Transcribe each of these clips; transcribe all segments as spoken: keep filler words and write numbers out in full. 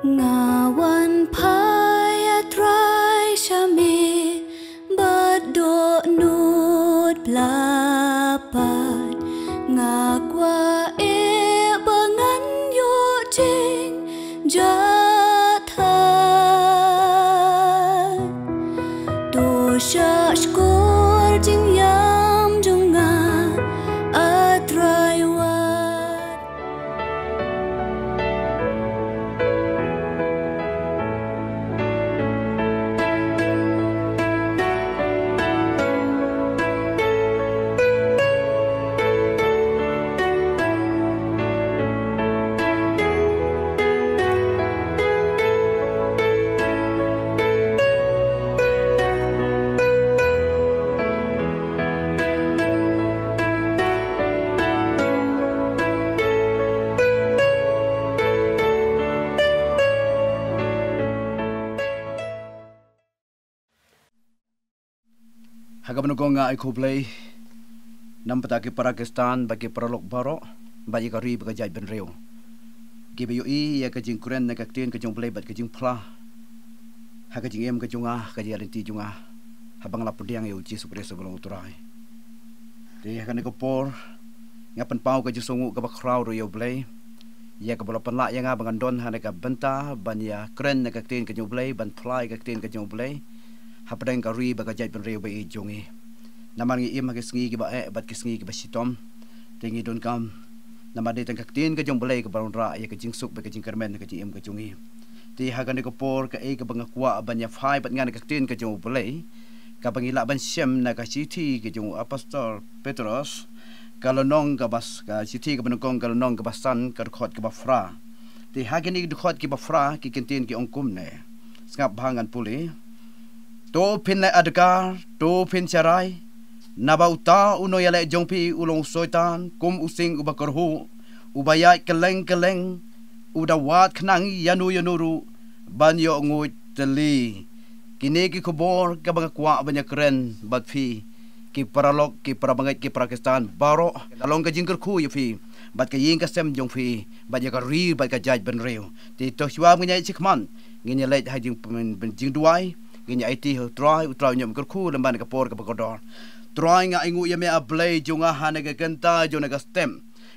Nga wan phai, A Trai, sha me bad dohnud pla pat. Nga kwah eh ba ngan ïoh jingjathait. To shah shkor jingïam jong nga, A Trai, wat. Ha kaba nyngkong nga ai khublei na bynta ki para Khristan bad ki paralok baroh, bad ïa ka ri bad ka jaitbynriew, kiba ïohi ïa ka jingkren na ka ktien ka jong U Blei bad ka jingphla ha ka jingim ka jong nga, ka jingïaid lynti jong nga, haba nga la pdiang ïa U Jisu Khrist uba long U Trai. Te ha kane ka por nga pynpaw ka jingsngewnguh kaba khraw ruh ïa U Blei ïa kaba la pynlah ïa nga ba ngan don ha kane ka bynta ban ïakren na ka ktien ka jong U Blei, ban phla ïa ka ktien ka jong U Blei hapdeng ka ri bad ka jaitbynriew ba ïeit jong ngi. Namar ngi im ha ki sngi kiba eh bad ki sngi kiba shitom. Te ngi donkam namar dei tang ka ktien ka jong U Blei kaba wanrah ïa ka jingsuk bad ka jingkyrmen ha ka jingim ka jong ngi. Te ha kane ka por kaei kaba nga kwah ban ïaphai bad nga na ka ktien ka jong U Blei, kaba ngi lah ban shem na ka shithi ka jong u apostol Petros, ka lynnong kaba s-, ka shithi kaba nyngkong, ka lynnong kaba san, ka dkhot kaba phra. Te ha kine ki dkhot kiba phra ki kyntien ki ong kumne. Sngap bha ngan pule. To phin leh adkar, to phin sharai, naba uta u nongïaleh jong phi u long u Soitan, kum u sing uba kyrhuh, uba ïaid kylleng kylleng, u da wad khnang ïano ïano ruh ban ïoh nguid tylli. Kine ki khubor kaba nga kwah ban ïakren bad phi, ki paralok, ki parabangeit, ki para Khristan baroh, ka long ka jingkyrkhu ïa phi bad ka ïing ka sem jong phi bad ïa ka ri bad ka jaitbynriew. Te to shuwa ngin ïa ïaid shakhmat, ngin ïa leit ha jing, jingduwai, ngin ïa aiti ha U Trai, U Trai un ïoh ban kyrkhu lem bad ka por kaba kordor. Trai, nga ainguh ïa me A Blei jong nga ha kane ka kynta jong kane ka step.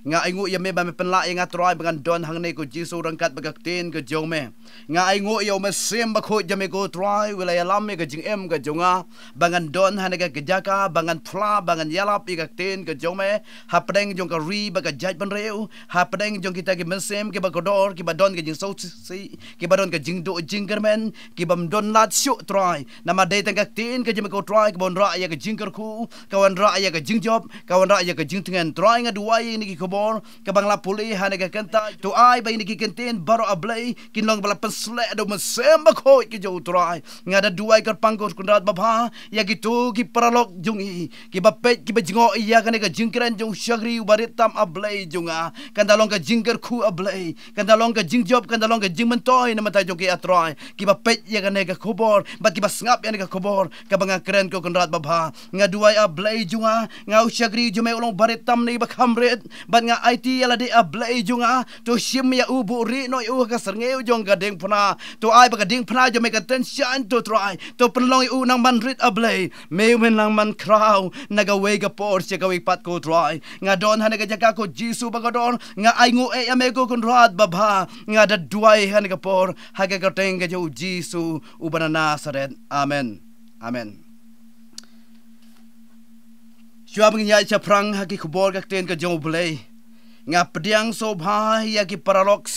Nga ainguh ïa me ba me pynlah ïa nga Trai ba ngan don hangne ko Jisu ryngkat bad ka ktien ka jong me. Nga ainguh ïa U Mynsiem Bakhuid jong me ko Trai, u la ïalam ïa ka jingim ka jong nga ba ngan don ha kane ka jaka, ba ngan phla, ba ngan ïalap ïa ka ktien ka jong me hapdeng jong ka ri bad ka jaitbynriew, hapdeng jong kita ki mynsiem kiba kordor, kiba don ka jingsngewsih, kiba don ka jingduh jingkyrmen, kibym don lad shuh Trai. Namar dei tang ka ktien ka jong me ko Trai kaba wanrah ïa ka jingkyrkhu, ka wanrah ïa ka jingjop, ka wanrah ïa ka jingtngen. Trai, nga duwai ïa kine ki khubor kaba nga la pule ha kane ka kynta. To ai ba kine ki kyntien baroh A Blei kin long ba la pynsleh da U Mynsiem Bakhuid ka jong U Trai. Nga da duwai kyrpang ko Kynrad babha ïa kito ki paralok jong ngi kiba peit, kiba jngoh ïa kane ka jingkren jong u shakri uba rit tam A Blei jong nga. Kan da long ka jingkyrkhu A Blei, kan da long ka jingjop, kan da long ka jingmyntoi na bynta jong ki A Trai, kiba peit ïa kane ka khubor bad kiba sngap ïa kane ka khubor kaba nga kren ko Kynrad babha. Nga duwai A Blei jong nga, nga u shakri jong me u long ba rit tam ne ba kham rit, bad nga aiti ïa lade A Blei jong nga, to shim ïa u, buh rieh noh ïa u ha ka syrngiew jong ka diengphna. To ai ba ka diengphna jong me kan tynshaiñ to Trai, to pynlong ïa u nang ban rit A Blei. Me u men nang ban khraw na kawei ka por sha kawei pat ko Trai. Nga don ha kane ka jaka ko Jisu ba kordor, nga ainguh eh ïa me ko Kynrad babha. Nga da duwai ha kane ka por ha ka kyrteng ka jong u Jisu uba na Nasaret. Amen. Amen. Shuwa ba ngin ïaid shaphrang ha ki khubor ka ktien ka jong U Blei, nga pdiang sngewbha ïa ki paralok,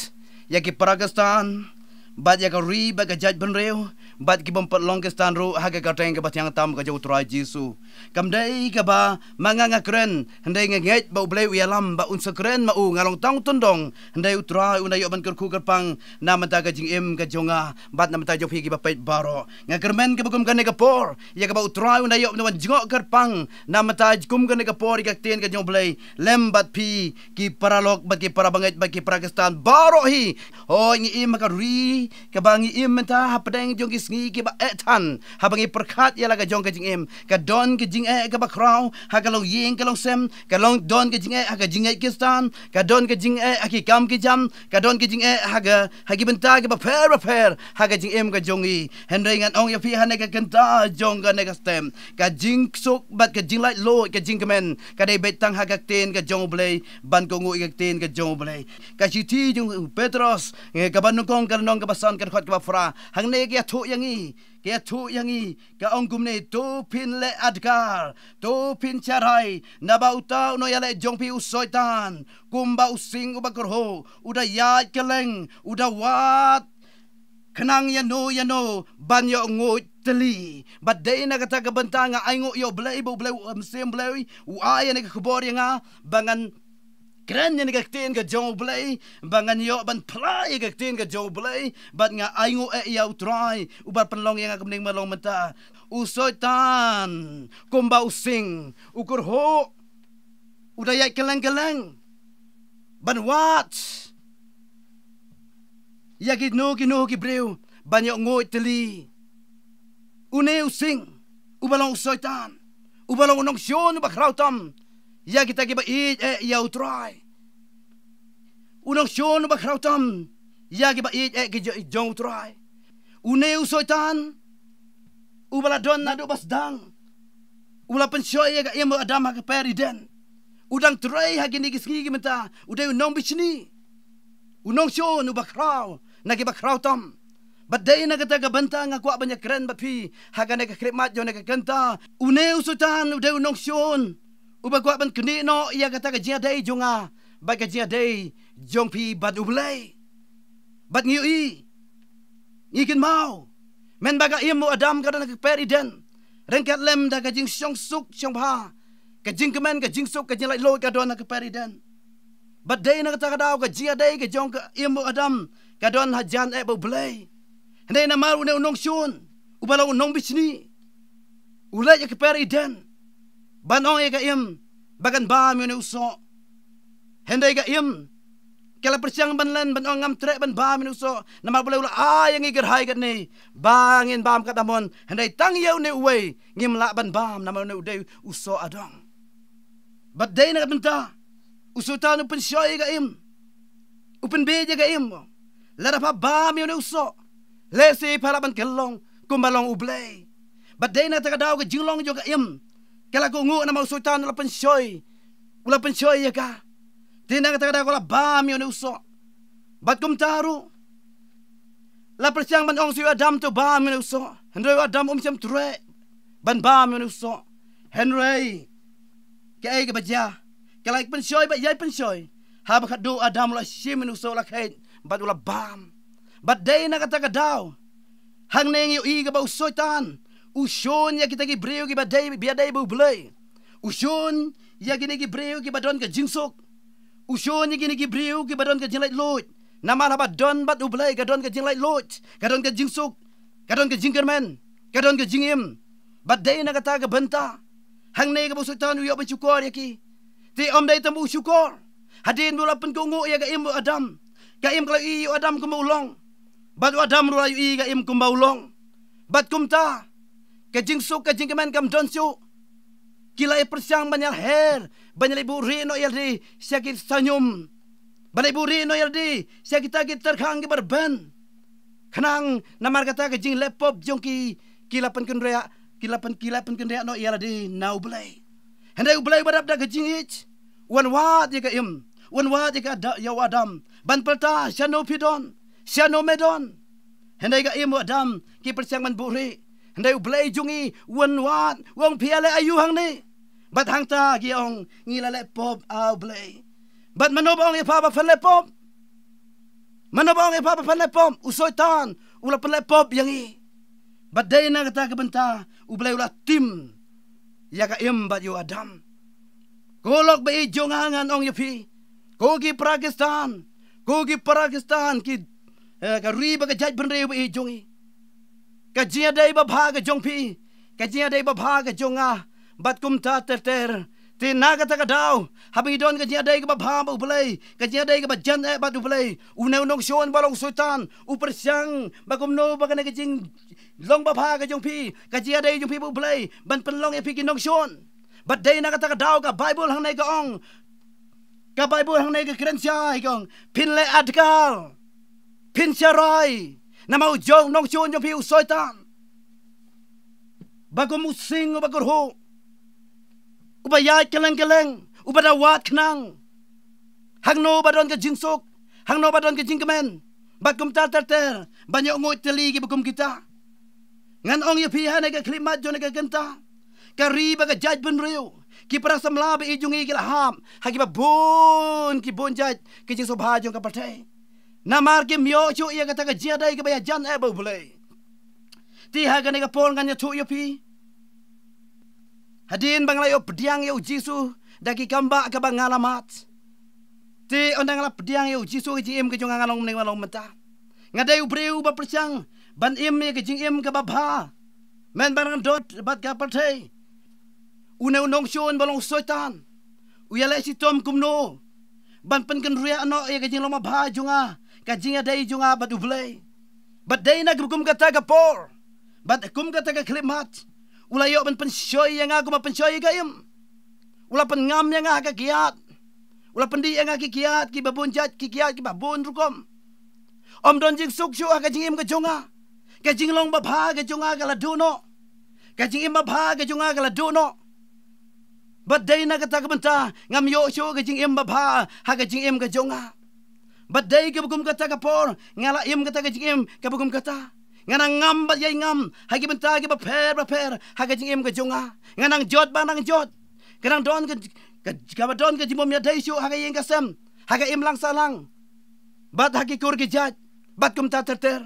ïa ki para Khristan, bad ïa ka ri bad ka jaitbynriew, bad kibym pat long Khristan ruh ha ka kyrteng kaba thiang tam ka jong U Trai Jisu. Kam dei kaba ma nga nga kren, hynrei nga ngeit ba U Blei u ïalam ba un sa kren ma u, nga long tang u tyndong, hynrei U Trai un da ïoh ban kyrkhu kyrpang na bynta ka jingim ka jong nga bad na bynta jong phi kiba peit baroh. Nga kyrmen kaba kum kane ka por ïa kaba U Trai un da ïoh ban jngoh kyrpang na bynta kum kane ka por ïa ka ktien ka jong U Blei lem bad phi ki paralok bad ki parabangeit bad ki para Khristan baroh hi. Hooid, ngi im ha ka ri kaba ngi im mynta hapdeng jong ki sngi kiba eh than, haba ngi pyrkhat ïa la ka jong ka jingim, ka don ka jingeh kaba khraw ha ka longïing ka longsem, ka long don ka jingeh ha ka jingngeit Khristan, ka don ka jingeh ha ki kam ki jam, ka don ka jingeh ha ka, ha ki bynta kiba pher ba pher ha ka jingim ka jong ngi. Hynrei ngan ong ïa phi ha kane ka kynta jong kane ka step, ka jingsuk bad ka jinglaitluid, ka jingkmen, ka dei beit tang ha ka ktien ka jong U Blei, ban kohnguh ïa ka ktien ka jong U Blei. Ka shithi jong u Petros, eh, kaba nyngkong, ka lynnong kaba san, ka dkhot kaba phra, hangne ka ïathuh ïa ngi, ka ïathuh ïa ngi, ka ong kumne: To phin leh adkar, to phin sharai, naba uta u nongïaleh jong phi u Soitan, kumba u sing uba kyrhuh, u da ïaid kylleng, u da wad khnang ïano ïano ban ïoh nguid tylli. Bad dei na kata ka bynta nga ainguh ïa U Blei, ba U Blei, um, U Mynsiem Blei u ai ïa kane ka khubor ïa nga, ba ngan kren ïa kane ka ktien ka jong U Blei, ba ngan ïoh ban phla ïa ka ktien ka jong U Blei, bad nga ainguh eh ïa U Trai uba pynlong ïa nga kumne kumba long mynta. U Soitan kumba u sing u kyrhuh, u da ïaid kylleng kylleng ban wad ïa kino kino ki briew ban ïoh nguid tylli. Une u sing uba long u Soitan, uba long u nongshun uba khraw tam ïa kita kiba ïeit eh ïa U Trai, u nongshun uba khraw tam ïa kiba ïeit eh ki jo-, jong U Trai. Une u Soitan uba la don naduh ba sdang, u la pynshoi ïa ka im u Adam ha ka kper Eden, u dang trei ha kine ki sngi ki mynta, u dei u nongbishni, u nongshun uba khraw na kiba khraw tam. Bad dei na kata ka bynta nga kwah ban ïakren bad phi ha kane ka khyllipmat jong kane ka kynta. Une u Soitan u dei u nongshun uba kwah ban knieh noh ïa kata ka jingïadei jong nga bad ka jingïadei jong phi bad U Blei. Bad ngi ïohi, ngi kynmaw, mynba ka im u Adam ka don ha ka kper Eden, ryngkat lem da ka jingshong suk shong bha, ka jingkmen, ka jingsuk, ka jinglaitluid ka don ha ka kper Eden. Bad dei na kata ka daw ka jingïadei ka jong ka im u Adam ka don hajan eh bad U Blei. Hynrei namar une u nongshun uba long u nongbishni, u leit ha ka kper Eden ban ong ïa ka im ba kan bam ïa une u soh. Hynrei ka im ka la pyrshang ban len, ban ong: Ngam treh ban bam ïa une u soh, namar U Blei u la ai ïa ngi kyrhai katne ba ngin bam katno mon, hynrei tang ïa une uwei ngim lah ban bam, namar une u dei u soh adong. Bad dei na ka bynta u Soitan u pynshoi ïa ka im, u pynbieit ïa ka im. Lada pha bam ïa une u soh, lehse pha lah ban kyllong kumba long U Blei. Bad dei na kata ka daw ka jinglong jong ka im ka la kohnguh namar u Soitan u la pynshoi, u la pynshoi ïa ka. Te na kata ka daw ka la bam ïa une u soh. Bad kumta ruh la pyrshang ban ong sha u Adam to bam ïa une u soh, hynrei u Adam um shym treh ban bam ïa une u soh. Hynrei kaei kaba jia? Ka la pynshoi bad ïai pynshoi, haba khatduh u Adam u la shim ïa une u soh, u la kheit bad u la bam. Bad dei na kata ka daw hangne ngi ïohi kaba u Soitan u shun ïa kita ki briew kiba dei, ba ïadei bad U Blei. U shun ïa kine ki briew kiba don ka jingsuk. U shun ïa kine ki briew kiba don ka jinglaitluid. Namar haba don bad U Blei ka don ka jinglaitluid, ka don ka jingsuk, ka don ka jingkyrmen, ka don ka jingim. Bad dei na kata ka bynta hangne kaba u Soitan u ïoh ban shukor ïa ki. Te ym dei tang ba u shukor, hadien ba u la pynkohnguh ïa ka im u Adam, ka im ka la ïohi ïa u Adam kumba u long, bad u Adam ruh u la ïohi ïa ka im kumba u long. Bad kumta ka jingsuk, ka jingkmen kam don shuh. Ki la ïa pyrshang ban ïaleh, ban ïaleh buhrieh noh ïa lade sha ki shanium, ban ïaleh buhrieh noh ïa lade sha kita ki tyrkhang kiba rben. Khnang namar kata ka jingleh pop jong ki, ki la pynkynriah, ki la pyn, ki la pynkynriah noh ïa lade na U Blei. Hynrei U Blei uba dap da ka jingïeit u wan wad ïa ka im, u wan wad ïa ka Ada-, ïa u Adam ban pyrta: Shano phi don? Shano me don? Hynrei ka im u Adam ki pyrshang ban buhrieh. Hynrei U Blei jong ngi u wan wad, u ong: Phi ïaleh aïu hangne? Bad hangta ki ong: Ngi la leh pop, A Blei. Bad mano ba ong ïa pha ba phan leh pop? Mano ba ong ïa pha ba phan leh pop? U Soitan u la pynleh pop ïa ngi. Bad dei na kata ka bynta U Blei u la tim ïa ka im bad ïa u Adam. Ko lok ba ïeit jong nga, ngan ong ïa phi, ko ki para Khristan, ko ki para Khristan, ki, eh, ka ri bad ka jaitbynriew ba ïeit jong ngi, ka jingïadei babha ka jong phi, ka jingïadei babha ka jong nga, bad kumta ter ter Te na kata ka daw, haba ngi don ka jingïadei kaba bha bad U Blei, ka jingïadei kaba jan eh bad U Blei, une u nongshun ba long u Soitan u pyrshang ba kumno ba kane ka jinglong babha ka jong phi, ka jingïadei jong phi bad U Blei, ban pynlong ïa phi ki nongshun. Bad dei na kata ka daw ka Baibl hangne ka ong, ka Baibl hangne ka kren shai ka ong, phin leh adkal, phin sharai, namar u jong u nongshun jong phi u Soitan, ba kum u sing uba kyrhuh, uba ïaid kylleng kylleng, uba da wad khnang hangno ba don ka jingsuk, hangno ba don ka jingkmen, bad kumta ter ter, ban ïoh nguid tylli kiba kum kita. Ngan ong ïa phi ha kane ka khyllipmat jong kane ka kynta, ka ri bad ka jaitbynriew, ki para samla ba ïeit jong ngi ki la hap ha kiba bun ki bun jait ki jingsngewbha jong ka pyrthei, namar kim ïoh shuh ïa kata ka jingïadei kaba ïajan eh bad U Blei. Te ha kane ka por ngan ïathuh ïa phi, hadien ba nga la ïoh pdiang ïa U Jisu da ki kam ba kaba nga la mad, te ynda nga la pdiang ïa U Jisu, ka jingim ka jong nga, nga long mynne, nga long mynta, nga dei u briew ba pyrshang ban im ïa ka jingim kaba bha, mynba nga don bad ka pyrthei. Une u nongshun ba long u Soitan u ïaleh shitom kumno ban pynkynriah noh ïa ka jinglong babha jong nga, ka jingïadei jong nga bad U Blei. Bad dei na ka kum kata ka por, bad kum kata ka khyllipmat, u la ïoh ban pynshoi ïa nga kumba pynshoi ïa ka im. U la pynngam ïa nga ha ka kiad, u la pyndih ïa nga ki kiad kiba bun jait, ki kiad kiba bun rukom. Ym don jingsuk shuh ha ka jingim ka jong nga. Ka jinglong babha ka jong nga ka la duh noh, ka jingim babha ka jong nga ka la duh noh. Bad dei na kata ka bynta ngam ïoh shuh ka jingim babha ha ka jingim ka jong nga. Bad dei kaba kum kata ka por nga la im kata ka jingim kaba kum kata. Nga nang ngam bad ïai ngam ha ki bynta kiba pher ba pher ha ka jingim ka jong nga. Nga nang jot bad nang jot. Ka nang don ka, ka, kaba don ka jingbym ïadei shuh ha ka ïing ka sem, ha ka imlang sahlang, bad ha ki kur ki jait, bad kumta ter ter.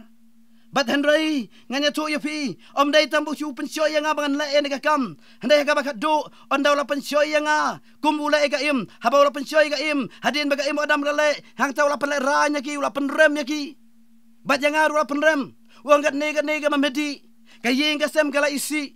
Bad hynrei ngan ïathuh ïa phi, ym dei tang ba u shu pynshoi ïa nga ba ngan leh ïa kane ka kam. Hynrei ha kaba khatduh, ynda u la pynshoi ïa nga kum u leh ïa ka im, haba u la pynshoi ïa ka im, hadien ba ka im u Adam u la leh, hangta u la pynlehraiñ ïa ki, u la pynrem ïa ki. Bad ïa nga ruh u la pynrem. U ong katne katne ka mynmiet, ka ïing ka sem ka la isih,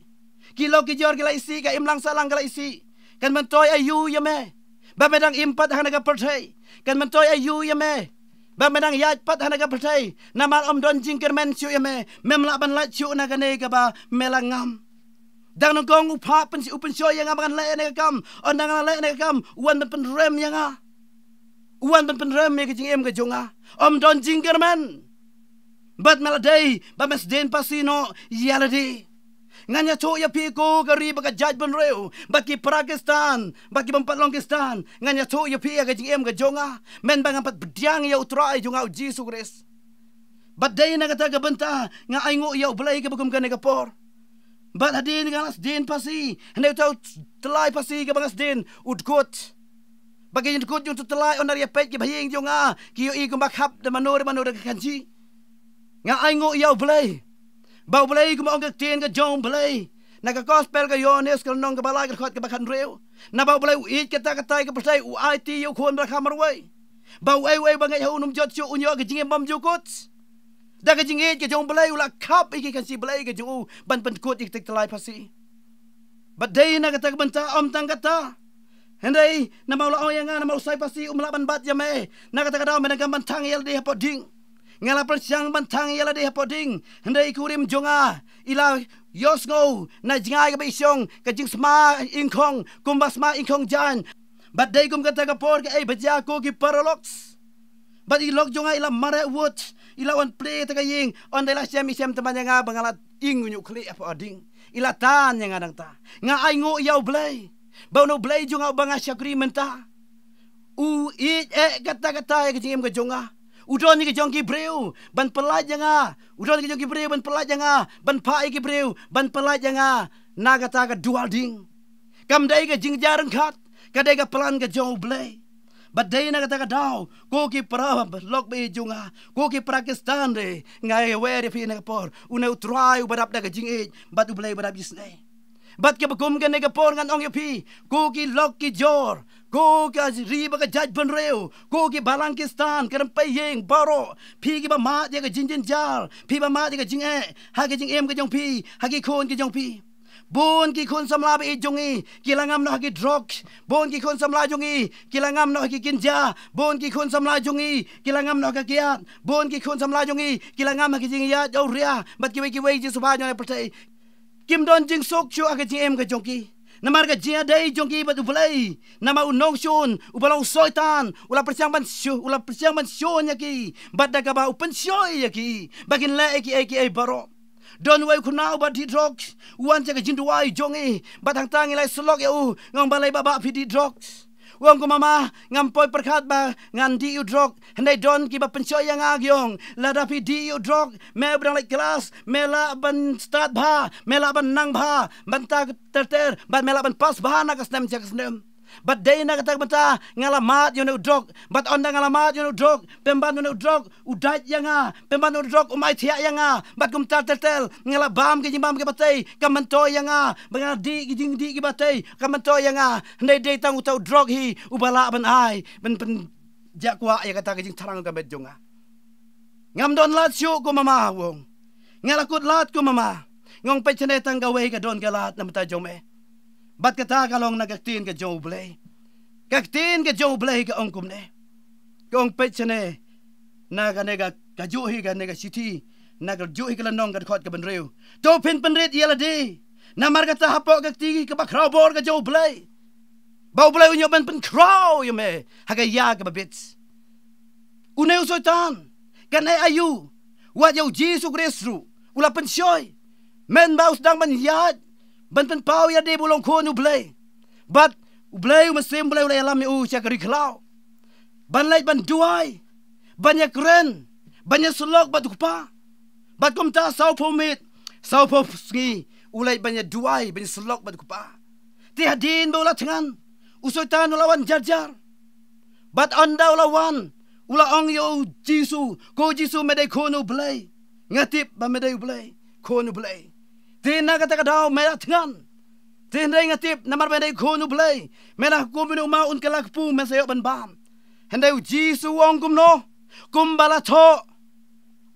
ki lok ki jor ki la isih, ka imlang sahlang ka la isih. Kan myntoi aïu ïa me ba me dang im pat ha kane ka pyrthei? Kan myntoi aïu ïa me ba me dang ïaid pat ha kane ka pyrthei? Namar ym don jingkyrmen shuh ïa me, mem lah ban lait shuh na kane kaba me la ngam. Dang nyngkong u phah pyn-, u pynshoi ïa nga ba ngan leh ïa kane ka kam. Ynda nga la leh ïa kane ka kam, u wan ban pynrem ïa nga, u wan ban pynrem ïa ka jingim ka jong nga. Ym don jingkyrmen. Bad me la dei ba me sdien phasi noh ïa lade. Ngan ïathuh ïa phi, ko ka ri bad ka jaitbynriew, bad ki para Khristan bad ki bym pat long Khristan, ngan ïathuh ïa phi ïa ka jingim ka jong nga, mynba ngam pat pdiang ïa U Trai jong nga U Jisu Khrist. Bad dei na kata ka bynta nga ainguh ïa U Blei kaba kum kane ka por. Bad hadien nga la sdien phasi, hynrei uta u tyllai phasi kaba nga sdien u dkut. Bad ka jingdkut jong uta u tyllai, ynda ïa peit ki bahaïing jong nga, ki ïohi kumba khap da mano re mano re ka kynji. Nga ainguh ïa U Blei ba U Blei, kumba ong ka ktien ka jong U Blei na ka Gospel ka Ïoannis ka lynnong kaba lai ka dkhot kaba khathynriew, naba U Blei u ïeit kata katai ka pyrthei, u aiti ïa U Khun ba la kha marwei, ba uei uei ba ngeit ha u un ym jot shuh, un ïoh ka jingim bymjukut. Da ka jingïeit ka jong U Blei u la khap ïa ki kynji Blei ka jong u ban pyndkut ïa kita ki tyllai phasi. Bad dei na kata ka bynta, ym tang kata, hynrei namar u la ong ïa nga, namar u sai phasi um lah ban bat ïa me, na kata ka daw me dang kam ban thang ïa lade hapoh ding. Nga la pyrshang ban thang ïa lade hapoh ding, hynrei i kurim jong nga i la ïohsngew na jngai kaba i shong ka jingsma ingkhong kumba sma ingkhong jaiñ. Bad dei kum kata ka por kaei ba jia, ko ki paralok. Bad i lok jong nga i la mareh wut, i la wan plie ïa ka ïing, ynda i la shem i shem tang ban ïa nga ba nga la ing u ñiuh khlieh hapoh ding. I la tan ïa nga nangta. Nga ainguh ïa U Blei ba une U Blei jong nga uba nga shakri mynta u ïeit eh katta katta ïa ka jingim ka jong nga. U don ïa ka jong ki briew ban pyllait ïa nga. U don ïa ka jong ki briew ban pyllait ïa nga, ban phah ïa ki briew ban pyllait ïa nga na kata ka duwar ding. Kam dei ka jingjia ryngkat, ka dei ka plan ka jong U Blei. Bad dei na kata ka daw, ko ki paralok ba ïeit jong nga, ko ki para Khristan, re nga ïawer ïa phi na ka por, une U Trai uba dap da ka jingïeit bad U Blei uba dap isynei. Bad kaba kum kane ka por ngan ong ïa phi, ko ki lok ki jor, ko ka ri bad ka jaitbynriew, ko ki balang Khristan, ka rympei ïing baroh, phi kiba mad ïa ka jingjynjar, phi ba mad ïa ka jingeh ha ka jingim ka jong phi, ha ki khun ki jong phi. Bun ki khun samla ba ïeit jong ngi ki la ngam noh ha ki drok. Bun ki khun samla jong ngi ki la ngam noh ha ki kynja. Bun ki khun samla jong ngi ki la ngam noh ha ka kiad. Bun ki khun samla jong ngi ki la ngam ha ki jingïaid awria bad kiwei kiwei jingsngewbha jong ka pyrthei. Kim don jingsuk shuh ha ka jingim ka jong ki. Namar ka jingïadei jong ki bad U Blei. Namar u nongshun, uba long u Soitan, u la pyrshang ban shu, u la pyrshang ban shun ïa ki. Bad da kaba u pynshoi ïa ki ba kin leh ïa kiei kiei baroh. Don uwei u khynnah uba dih drok, u wan sha ka jingduwai jong ngi. Bad hangta ngi la ïa syllok ïa u, nga ong, balei Bah, Bah, phi dih drok? U ong, ko mama, ngam poi pyrkhat ba ngan dih ïa u drok. Hynrei don kiba pynshoi ïa nga, ki ong, lada phi dih ïa u drok, me ba dang leit klas, me lah ban stad bha, me lah ban nang bha, ban ta ter ter, bad me lah ban pass bha na ka snem sha ka snem. Bad dei na kata ka bynta nga la mad ïa une u drok. Bad ynda nga la mad ïa une u drok, pynban une u drok u dait ïa nga, pynban une u drok um aithiah ïa nga. Bad kumta ter ter nga la bam ki jingbam kiba tei, ka myntoi ïa nga. Ba nga dih ki jingdih kiba tei, ka myntoi ïa nga. Hynrei dei tang uta u drok hi uba lah ban ai, ban pynjah kwah ïa kata ka jingthrang ka met jong nga. Ngam don lad shuh, ko mama, u ong. Nga la kut lad, ko mama. Nga ong, peit shane, tang kawei ka don ka lad na bynta jong me. Bad kata ka long na ka ktien ka jong U Blei. Ka ktien ka jong U Blei ka ong kumne. Ka ong, peit shane, na kane ka, kajuh hi kane ka shithi, na kajuh hi ka lynnong, ka dkhot kaba hynriew. To phin pynrit ïa lade. Namar kata hapoh ka kti kaba khraw bor ka jong U Blei, ba U Blei un ïoh ban pynkhraw ïa me ha ka ïa kaba bit. Une u Soitan, kane aïu, wat ïa U Jisu Khrist ruh u la pynshoi. Mynba u sdang ban ïaid, ban pynpaw ïa lade ba u long khun U Blei. Bad U Blei U Mynsiem Blei u la ïalam ïa u sha ka ri khlaw, ban leit ban duwai, ban ïakren, ban ïasyllok bad U Kpa. Bad kumta sawphew miet, sawphew sngi u leit ban ïaduwai, ban ïasyllok bad U Kpa. Te hadien ba u la thngan, u Soitan u la wan jar jar. Bad ynda u la wan, u la ong ïa U Jisu, ko Jisu, me dei Khun U Blei. Nga tip ba me dei U Blei, Khun U Blei. Te na kata ka daw me la thngan. Te hynrei nga tip namar me dei Khun U Blei, me la hukum ïa une u maw un kylla kpu, me sa ïoh ban bam. Hynrei U Jisu u ong kumno? Kumba la thoh,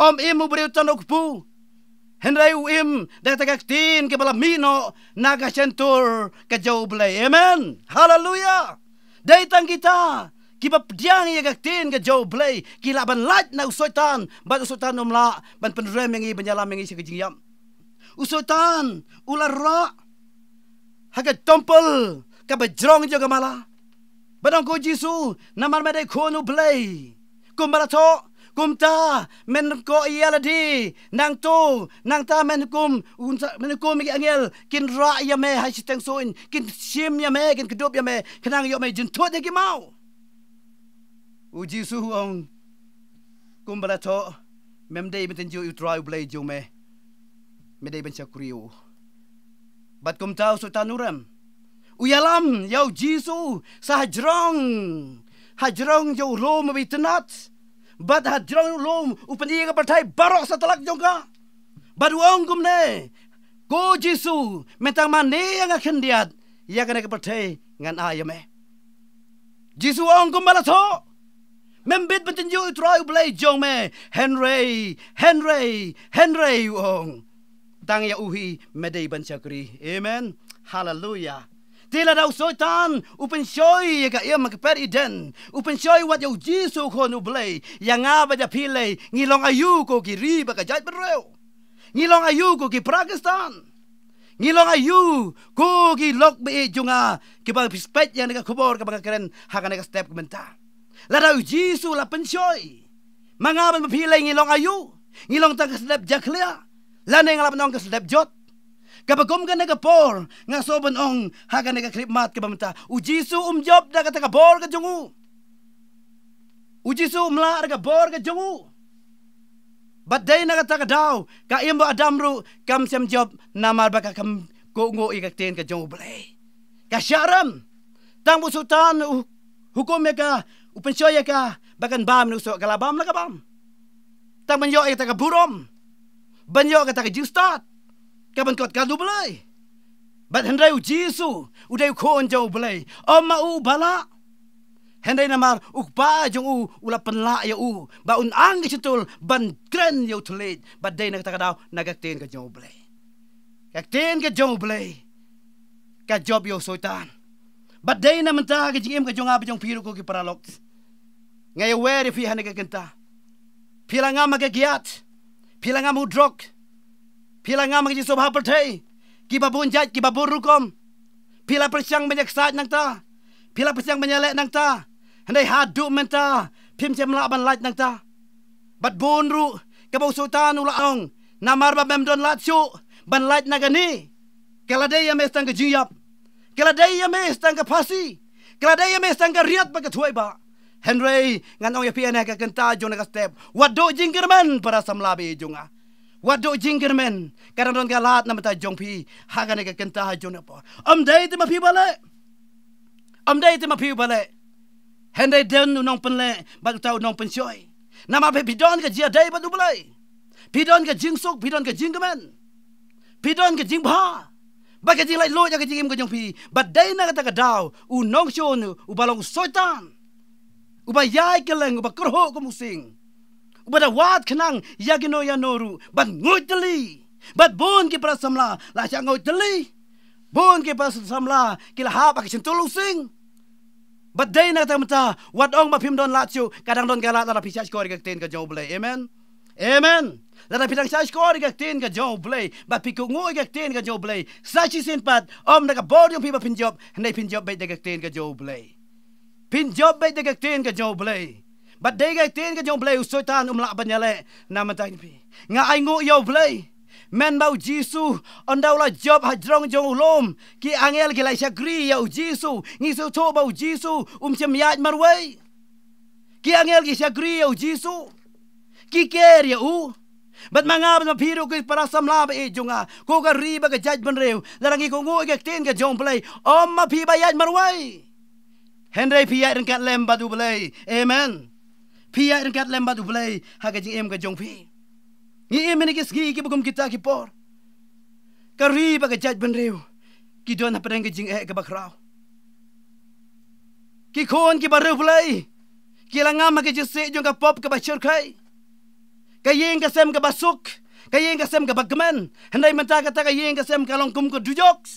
ym im u briew tang da u kpu, hynrei u im da kata ka ktien kaba la mih noh na ka shyntur ka jong U Blei. Amen. Haleluya. Dei tang kita kiba pdiang ïa ka ktien ka jong U Blei ki lah ban lait na u Soitan, bad u Soitan um lah ban pynrem ïa ngi, ban ïalam ïa ngi sha ka jingïap. U Soitan u la rah ha ka templ kaba jrong jong ka mala, bad ong, ko Jisu, namar me dei Khun U Blei, kumba la thoh, kumta men koh ïa lade, nangto nangta men hukum, un sa, men hukum ïa ki angel, kin rah ïa me ha shiteng suiñ, kin shim ïa me, kin kdup ïa me, khnang ïoh me jynthut ïa ki maw. U Jisu u ong, kumba la thoh, mem dei ban tynjuh ïa U Trai U Blei jong me, me dei ban shakri ïa u. Bad kumta u Soitan u rem. U ïalam ïa U Jisu sa hajrong, hajrong jong u lum uba itynnad. Bad hajrong u lum u pyni ïa ka pyrthei baroh sa tlak jong ka. Bad u ong kumne, ko Jisu, mynta mane ïa nga khyndiat, ïa kane ka pyrthei ngan ai ïa me. Jisu u ong, kumba la thoh, mem bit ban tynjuh ïa U Trai U Blei jong me. Hynrei, hynrei, hynrei u ong, tang ïa u hi me dei ban shakri. Amen. Haleluya. Te lada u Soitan u pynshoi ïa ka im ha ka per Eden, u pynshoi wat ïa U Jisu, Khun U Blei, ïa nga bad ïa phi lei, ngi long aïu ko ki ri bad ka jaitbynriew? Ngi long aïu ko ki para Khristan? Ngi long aïu ko ki lok ba ïeit jong nga, kiba phi peit ïa kane ka khubor kaba nga kren ha kane ka step ka mynta? Lada U Jisu u la pynshoi, ma nga bad ma phi lei ngi long aïu? Ngi long tang ka sdep jakhlia, lane nga lah ban ong ka sdep jot. Kaba kum kane ka por nga sngew ban ong ha kane ka khyllipmat kaba mynta, U Jisu um jop da kata ka bor ka jong u. U Jisu um lah da ka bor ka jong u. Bad dei na kata ka daw ka im u Adam ruh kam shym jop, namar ba ka kam kohnguh ïa ka ktien ka jong U Blei. Ka shah rem. Tang ba u Soitan u hukum ïa ka, u pynshoi ïa ka ba kan bam, u soh, ka la bam, la ka bam. Tang ban ïoh ïa kata ka burom, ban ïoh kata ka jingstad, ka ban kot ka U Blei. Bad hynrei U Jisu u dei u Khun jong U Blei. Ym ma u uba lah. Hynrei namar U Kpa jong u u la pynlah ïa u ba un ang ka shyntur ban kren ïa u thylliej, bad dei na kata ka daw na ka ktien ka jong U Blei. Ka ktien ka jong U Blei ka jop ïa u Soitan. Bad dei na mynta ka jingim ka jong nga bad jong phi ruh ko ki paralok, nga ïa wer ïa phi ha kane ka kynta. Phi la ngam ha ka giat, phi la ngam u drok, phi la ngam ha ka jingsngewbha pyrthei kiba bun jait kiba bun rukom. Phi la pyrshang ban ïa ksaid nangta, phi la pyrshang ban ïa leh nangta. Hynrei haduh mynta phim shym lah ban lait nangta. Bad bun ruh kaba u Soitan u la ong, namar ba mem don lad shuh ban lait na kane. Ka la dei ïa me tang ka jingïap, ka la dei ïa me tang ka phasi, ka la dei ïa me tang ka riat bad ka thuaibah. Hynrei ngan ong ïa phi ha kane ka kynta jong kane ka step, wat duh jingkyrmen para samla baieit jong nga. Wat duh jingkyrmen, ka dang don ka lad na bynta jong phi ha kane ka kynta jong kane ka por. Ym dei te ma phi ba leh, ym dei te ma phi ba leh. Hynrei don u nongpynleh bad uta u nongpynshoi. Namar phi, phi don ka jingïadei bad U Blei, phi don ka jingsuk, phi don ka jingkmen, phi don ka jingbha bad ka jinglaitluid ïa ka jingim ka jong phi. Bad dei na kata ka daw u nongshun uba long u Soitan, uba ïai kylleng, uba kyrhuh kum u sing, uba da wad khnang ïa kino ïa no ruh ban nguid tylli. Bad bun ki para samla la shah nguid tylli, bun ki para samla ki la hap ha ka shyntur u sing. Bad dei na kata ka mynta, wat ong ba phim don lad shuh, ka dang don ka lad lada phi shahshkor ïa ka ktien ka jong U Blei. Amen. Amen. Lada phi dang shahshkor ïa ka ktien ka jong U Blei bad phi kohnguh ïa ka ktien ka jong U Blei, sa shisien pat ym da ka bor jong phi ba phin jop, hynrei phin jop beit da ka ktien ka jong U Blei. Phin jop beit da ka ktien ka jong U Blei. Bad dei ka ktien ka jong U Blei u Soitan um lah ban ïaleh na bynta phi. Nga ainguh ïa U Blei, mynba u Jisu ynda u la jop ha jrong jong u lum, ki angel ki la shakri ïa u Jisu. Ngi sngewthuh ba u Jisu um shym ïaid marwei. Ki angel ki shakri ïa u Jisu, ki care ïa u. Bad ma nga bad ma phi ruh ki para samla baieit jong nga, ko ka ri bad ka jaitbynriew, lada ngi kohnguh ïa ka ktien ka jong U Blei, ym ma phi ba ïaid marwei, hynrei phi ïaid ryngkat lem bad U Blei. Amen. Phi ïaid ryngkat lem bad U Blei ha ka jingim ka jong phi. Ngi im ha kine ki sngi kiba kum kita ki por, ka ri bad ka jaitbynriew ki don hapdeng ka jingeh kaba khraw. Ki khun kiba riewblei ki la ngam ha ka jingsieh jong ka pop kaba shyrkhei. Ka ïing ka sem kaba suk, ka ïing ka sem kaba kmen. Hynrei mynta kata ka ïing ka sem ka long kum ka dujok.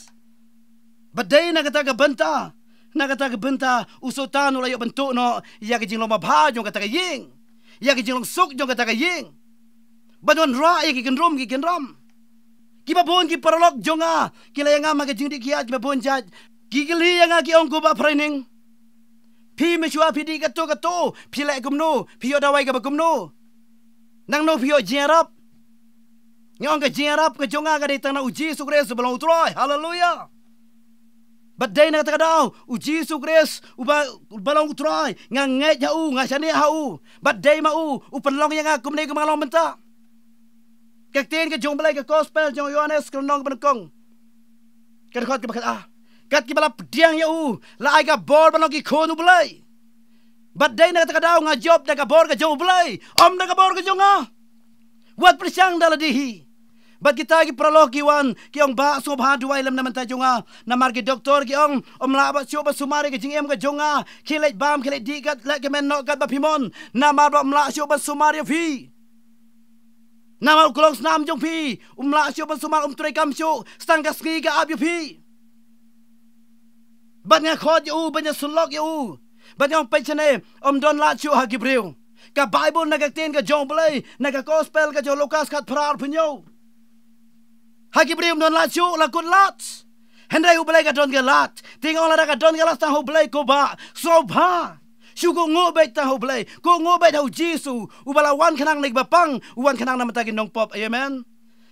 Bad dei na kata ka bynta, na kata ka bynta u Soitan u la ïoh ban tuh noh ïa ka jinglong babha jong kata ka ïing, ïa ka jinglong suk jong kata ka ïing. Ban wanrah ïa ki kynrum ki kynram. Kiba bun ki paralok jong nga ki la ïa ngam ha ka jingdih kiad kiba bun jait. Ki kylli ïa nga ki ong, ko Bah Phreineng, phi mynshuwa phi dih katto katto, phi leh kumno, phi ïoh dawai kaba kumno? Nangno phi ïoh jingïarap? Nga ong, ka jingïarap ka jong nga ka dei tang na u Jisu Khrist uba long u Trai. Haleluia. Bad dei na kata ka daw u Jisu Khrist uba, uba long u Trai, nga ngeit ha u, nga shaniah ha u. Bad dei ma u u pynlong ïa nga kumne kumba nga long mynta. Ka ktien ka jong U Blei, ka gospel jong u Ïohannes ka lynnong kaba nyngkong, ka dkhot kaba khat, ah, kat kiba la pdiang ïa u la ai ka bor ban long ki khun U Blei. Bad dei na kata ka daw nga jop da ka bor ka jong U Blei, ym da ka bor ka jong nga. Wat pyrshang da lade hi. Bad kita ki paralok ki wan ki ong, Bah, sngewbha duwai lem na bynta jong nga, namar ki doktor ki ong ym lah ba shuh ban sumar ïa ka jingim ka jong nga. Khie leit bam, khie leit dih kat, leh kmen noh kat ba phi mon, namar ba ym lah shuh ban sumar ïa phi. Namar u klongsnam jong phi um lah shuh ban sumar, um treikam shuh, sa tang ka sngi ka ap ïa phi. Bad nga khot ïa u ban ïasyllok ïa u, bad nga ong, peit shane, ym don lad shuh ha ki briew. Ka Baibl, na ka ktien ka jong U Blei, na ka gospel ka jong u Lukas khatphra, arphew hynñiew, ha ki briew ym don lad shuh, la kut lad. Hynrei ha U Blei ka don ka lad. Te nga ong, lada ka don ka lad tang ha U Blei, ko Bah, sngewbha shu kohnguh beit tang ha U Blei, kohnguh beit ha u Jisu uba la wan khnang na kiba pang, u wan khnang na bynta ki nongpop. Amen.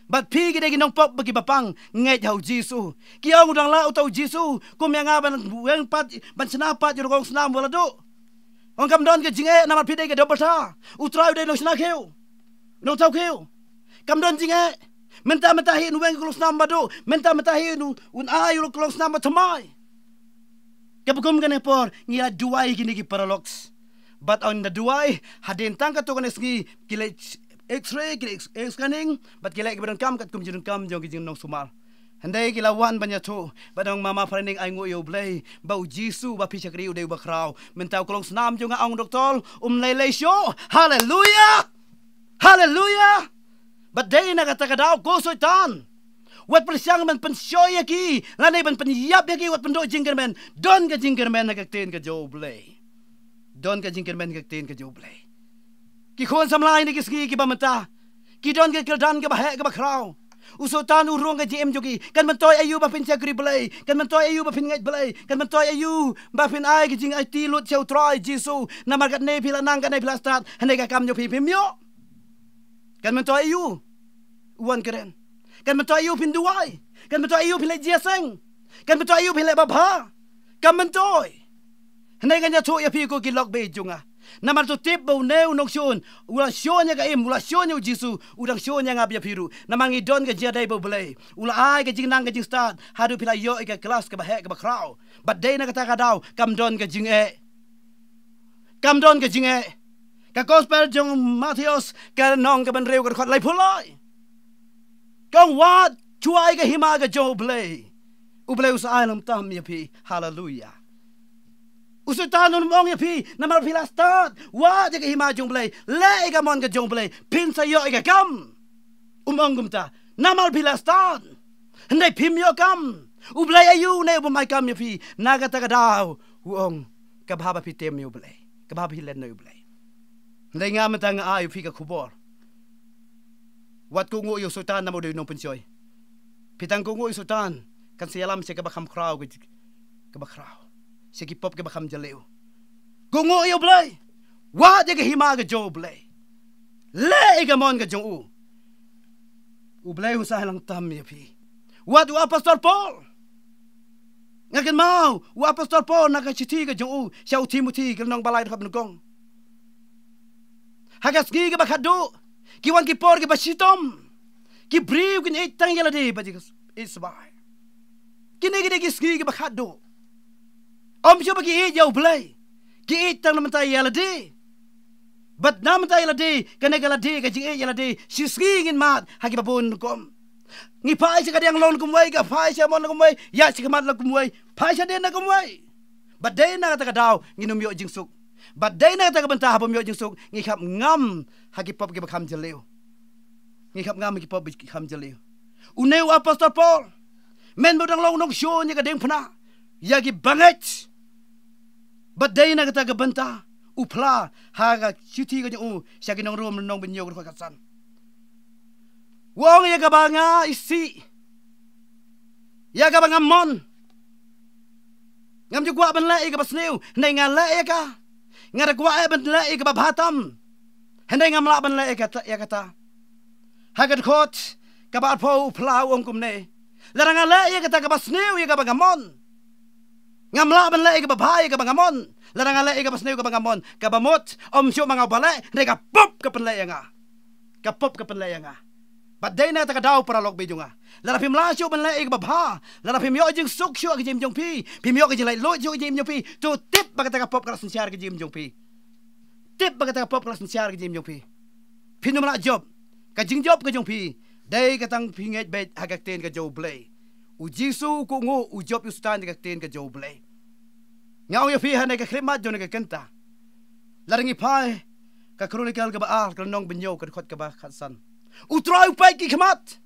Bad phi ki dei ki nongpop bad kiba pang, ngeit ha u Jisu. Ki ong, u dang lah uta u Jisu kum ïa nga ban weng pat, ban shna pat ïa u klongsnam uba la duh. Ong, kam don ka jingeh namar phi dei ka dohbyrtha. U Trai u dei u nongshna khiew, u nongthaw khiew. Kam don jingeh. Mynta mynta hi un weng ka klongsnam ba duh, mynta mynta hi un, un ai u klongsnam ba thymmai. Kaba kum kane por ngi la duwai kine ki paralok. Bad ynda duwai, hadien tang katto katne sngi ki leh X-ray, ki leh X-, scanning, bad ki leh kiba donkam katkum jingdonkam jong ki jingnongsumar. Hynrei ki la wan ban ïathuh, bad ong, Mama Phreineng, ainguh ïa U Blei ba u Jisu ba phi shakri u dei uba khraw. Mynta u klongsnam jong nga, ong u doktor, um lei lei shuh. Haleluia. Haleluia. Bad dei na kata ka daw, ko Soitan, Wat pyrshang ban pynshoi ïa ki, lane ban pynïap ïa ki, wat pynduh jingkyrmen. Don ka jingkyrmen ha ka ktien ka jong U Blei. Don ka jingkyrmen ha ka ktien ka jong U Blei. Ki khun samla ha kine ki sngi kiba mynta, ki don ka kyrdan kaba heh kaba khraw. U Soitan u rung ha ka jingim jong ki. Kan myntoi aïu ba phin shakri Blei? Kan myntoi aïu ba phin ngeit Blei? Kan myntoi aïu ba phin ai ka jingaiti lut sha U Trai Jisu? Namar katne phi la nang, katne phi la stad, hynrei ka kam jong phi phim ïoh. Kan myntoi aïu u wan kren? Kan myntoi aïu phin duwai? Kan myntoi aïu phin leh jingïaseng? Kan myntoi aïu phin leh babha? Kan myntoi. Hynrei ngan ïathuh ïa phi ko ki lok beieit jong nga. Namar to tip ba une u nongshun u la shun ïa ka im, u la shun ïa U Jisu, u dang shun ïa nga bad ïa phi ruh. Namar ngi don ka jingïadei bad U Blei. U la ai ka jingnang ka jingstad haduh phi la ïoh ïa ka klas kaba heh kaba khraw. Bad dei na kata ka daw kam don ka jingeh. Kam don ka jingeh. Ka gospel jong u Mathaios, ka lynnong kaba hynriew, ka dkhot laiphew lai. Ka ong, wad shuwa ïa ka hima ka jong U Blei. U Blei u sa ai lyngba tam ïa phi. Haleluia. U Soitan um ong ïa phi, namar phi la stad, wad ïa ka hima jong U Blei. Leh ïa ka mon ka jong U Blei, phin sa ïoh ïa ka kam. Um ong kumta, namar phi la stad. Hynrei phim ïoh kam. U Blei aïu une u bym ai kam ïa phi? Na kata ka daw u ong, ka bha ba phi tem ïa U Blei, ka bha ba phi len noh ïa U Blei. Hynrei nga mynta nga ai ïa phi ka khubor. Wat kohnguh ïa u Soitan namar u dei u nongpynshoi. Phi tang kohnguh ïa u Soitan, kan sa ïalam sha kaba kham khraw, ka, kaba khraw, sha ki pop kiba kham jylliew. Kohnguh ïa U Blei. Wad ïa ka hima ka jong U Blei. Leh ïa ka mon ka jong u. U Blei u sa ai lyngba tam ïa phi. Wat u apostol Paul. Nga kynmaw u apostol Paul na ka shithi ka jong u sha u Timothi, ka lynnong ba lai, dkhot ba nyngkong. Ha ka sngi kaba khatduh, ki wan ki por kiba shitom. Ki briew kin ïeit tang ïa lade bad ïeit sbai. Kine ki dei ki sngi kiba khatduh. Ym shym ba ki ïeit ïa U Blei. Ki ïeit tang na bynta ïa lade. Bad na bynta ïa lade, kane ka lade, ka jingïeit ïa lade, shi sngi ngin mad ha kiba bun rukom. Ngi phai sha ka diang long kumwei, ka phai sha mon long kumwei, ïaid sha khmat long kumwei, phai sha dien long kumwei. Bad dei na kata ka daw ngin ym ïoh jingsuk. Bad dei na kata ka bynta haba ym ïoh jingsuk, ngi khap ngam ha ki pop kiba kham jylliew. Ngi khap ngam ha ki pop kiba kham jylliew. Une u apostol Paul, mynba u dang long u nongshun ïa ka diengphna, ïa ki bangeit, bad dei na kata ka bynta u phla ha ka shithi ka jong u sha ki nong Rom, lynnong ba hynñiew, ka dkhot khatsan. U ong, ïa kaba nga isih, ïa kaba nga mon, ngam ju kwah ban leh ïa kaba sniew, hynrei nga leh ïa ka. Nga da kwah eh ban leh ïa kaba bha tam, hynrei ngam lah ban leh ïa kata, ïa kata. Ha ka dkhot kaba arphew u phla u ong kumne: Lada nga leh ïa kata kaba sniew ïa kaba nga mon, ngam lah ban leh ïa kaba bha ïa kaba nga mon. Lada nga leh ïa kaba sniew ïa kaba nga mon, kaba mut, ym shuh ma nga ba leh, hynrei ka pop ka pynleh ïa nga. Ka pop ka pynleh ïa nga. Bad dei na kata ka daw, paralok baieit jong nga, lada phim lah shuh ban leh ïa kaba bha, lada phim ïoh jingsuk shuh ha ka jingim jong phi, phim ïoh ka jinglaitluid shuh ha ka jingim jong phi, to tip ba kata ka pop ka la synshar ha ka jingim jong phi. Tip ba kata ka pop ka la synshar ha ka jingim jong phi. Phin ym lah jop. Ka jingjop ka jong phi dei ka tang phi ngeit beit ha ka ktien ka jong U Blei. U Jisu u kohnguh, u jop ïa u Soitan da ka ktien ka jong U Blei. Nga ong ïa phi ha kane ka khyllipmat jong kane ka kynta, lada ngi phai ha ka Chronicle kaba ar, ka lynnong ba hynñiew, ka dkhot kaba khatsan. U Trai u peit ki khmat,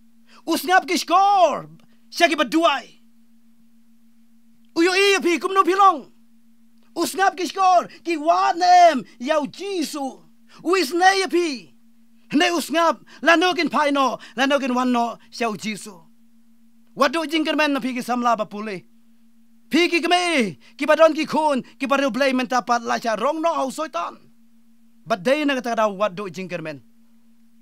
u sngap ki shkor sha kiba duwai. U ïohi ïa phi kumno phi long. U sngap ki shkor, ki wad ne em ïa U Jisu. U isynei ïa phi. Hynrei u sngap lano kin phai noh, lano kin wan noh sha U Jisu. Wat duh jingkyrmen na phi ki samla ba pule. Phi ki kmie kiba don ki khun kiba riewblei mynta pat la shah rong noh ha u Soitan. Bad dei na kata ka daw wat duh jingkyrmen.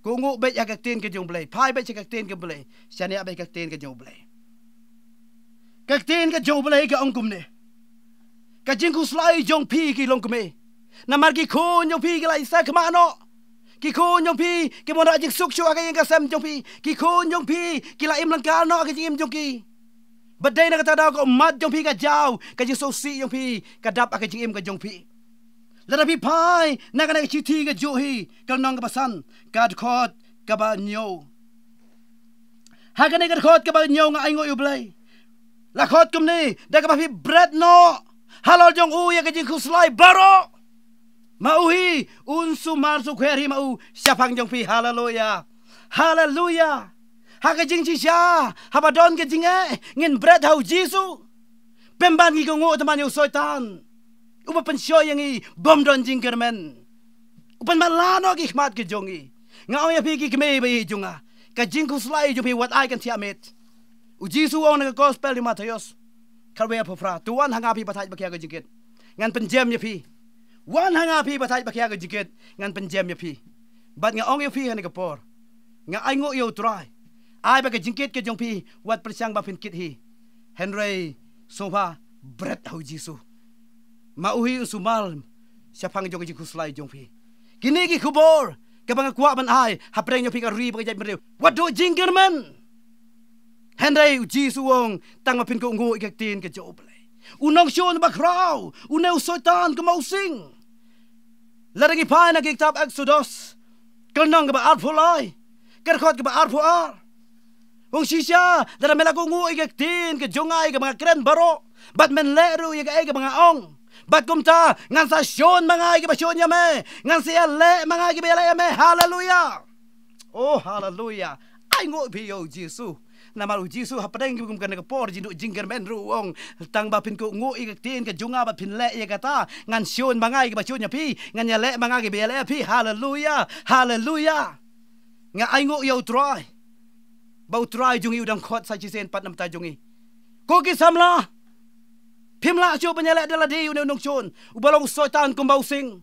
Kohnguh beit ha ka ktien ka jong U Blei, phai beit sha ka ktien ka Blei, shaniah beit ka ktien ka jong U Blei. Ka ktien ka jong U Blei ka ong kumne: Ka jingkhuslai jong phi ki longkmie. Namar ki khun jong phi ki la ïasaid khmih noh. Ki khun jong phi kim wanrah jingsuk shuh ha ka ïing ka sem jong phi. Ki khun jong phi ki la im lyngkar noh ha ka jingim jong ki. Bad dei na kata ka daw ka ummat jong phi ka jaw, ka jingsngewsih jong phi ka dap ha ka jingim ka jong phi. Lada phi phai na kane ka shithi ka jong U Hi, ka lynnong kaba san, ka dkhot kaba hynñiew. Ha kane ka dkhot kaba hynñiew nga ainguh ïa U Blei. La khot kumne: Da kaba phi bret noh halor jong u ïa ka jingkhuslai baroh, ma U Hi un sumar sukhwer hi ma u shaphang jong phi. Haleluia. Haleluia. Ha ka jingshisha, haba don ka jingeh, ngin bret ha u Jisu. Pynban ngi kohnguh tang ban ïa u Soitan uba pynshoi ïa ngi bym don jingkyrmen, u pynban lah noh ki khmat ki jong ngi. Nga ong ïa phi ki kmie baieit jong nga, ka jingkhuslai jong phi wat ai kan thiah miet. U Jisu u ong na ka gospel jong u Mathaios khatwei arphew phra, to wan ha nga phi ba thait ba khia ka jingkit, ngan pynjem ïa phi. Wan ha nga phi ba thait ba khia ka jingkit, ngan pynjem ïa phi. Bad nga ong ïa phi ha kane ka por, nga ainguh ïa u Trai, ai ba ka jingkit ka jong phi wat pyrshang ba phin kit hi. Hynrei sngewbha bret ha u Jisu. Ma u hi un sumar shaphang jong ka jingkhuslai jong phi. Kine ki khubor kaba nga kwah ban ai hapdeng jong phi, ka ri bad ka jaitbynriew, wat duh jingkyrmen. Hynrei u Jisu u ong tang ba phin kohnguh ïa ka ktien ka jong u Blei. U nongshun bakhraw, une u Soitan kumba u sing. Lada ngi phai na ka kitab Eksodos, ka lynnong kaba arphew lai, ka dkhot kaba arphew ar. U ong, shisha lada me la kohnguh ïa ka ktien ka jong nga ïa kaba nga kren baroh, bad men leh ruh ïa kaei kaba nga ong, bad kumta ngan sa shun ma nga ïa kiba shun ïa me, ngan sa ïaleh ma nga ïa kiba ïaleh ïa me. Haleluya. Oh, haleluya. Ainguh phi ïa u Jisu. Namar u Jisu hapdeng ki kum kane ka por jingduh jingkyrmen ruh u ong, tang ba phin kohnguh ïa ka ktien ka jong nga bad phin leh ïa kata, ngan shun ma nga ïa kiba shun ïa phi, ngan ïaleh ma nga ïa kiba ïaleh ïa phi. Haleluya. Haleluya. Nga ainguh ïa u Trai ba u Trai jong ngi u dang khot sa shisien pat na bynta jong ngi. Ko ki samla, phim lah shuh ban ïaleh da lade ïa une u nongshun uba long u Soitan kumba u sing,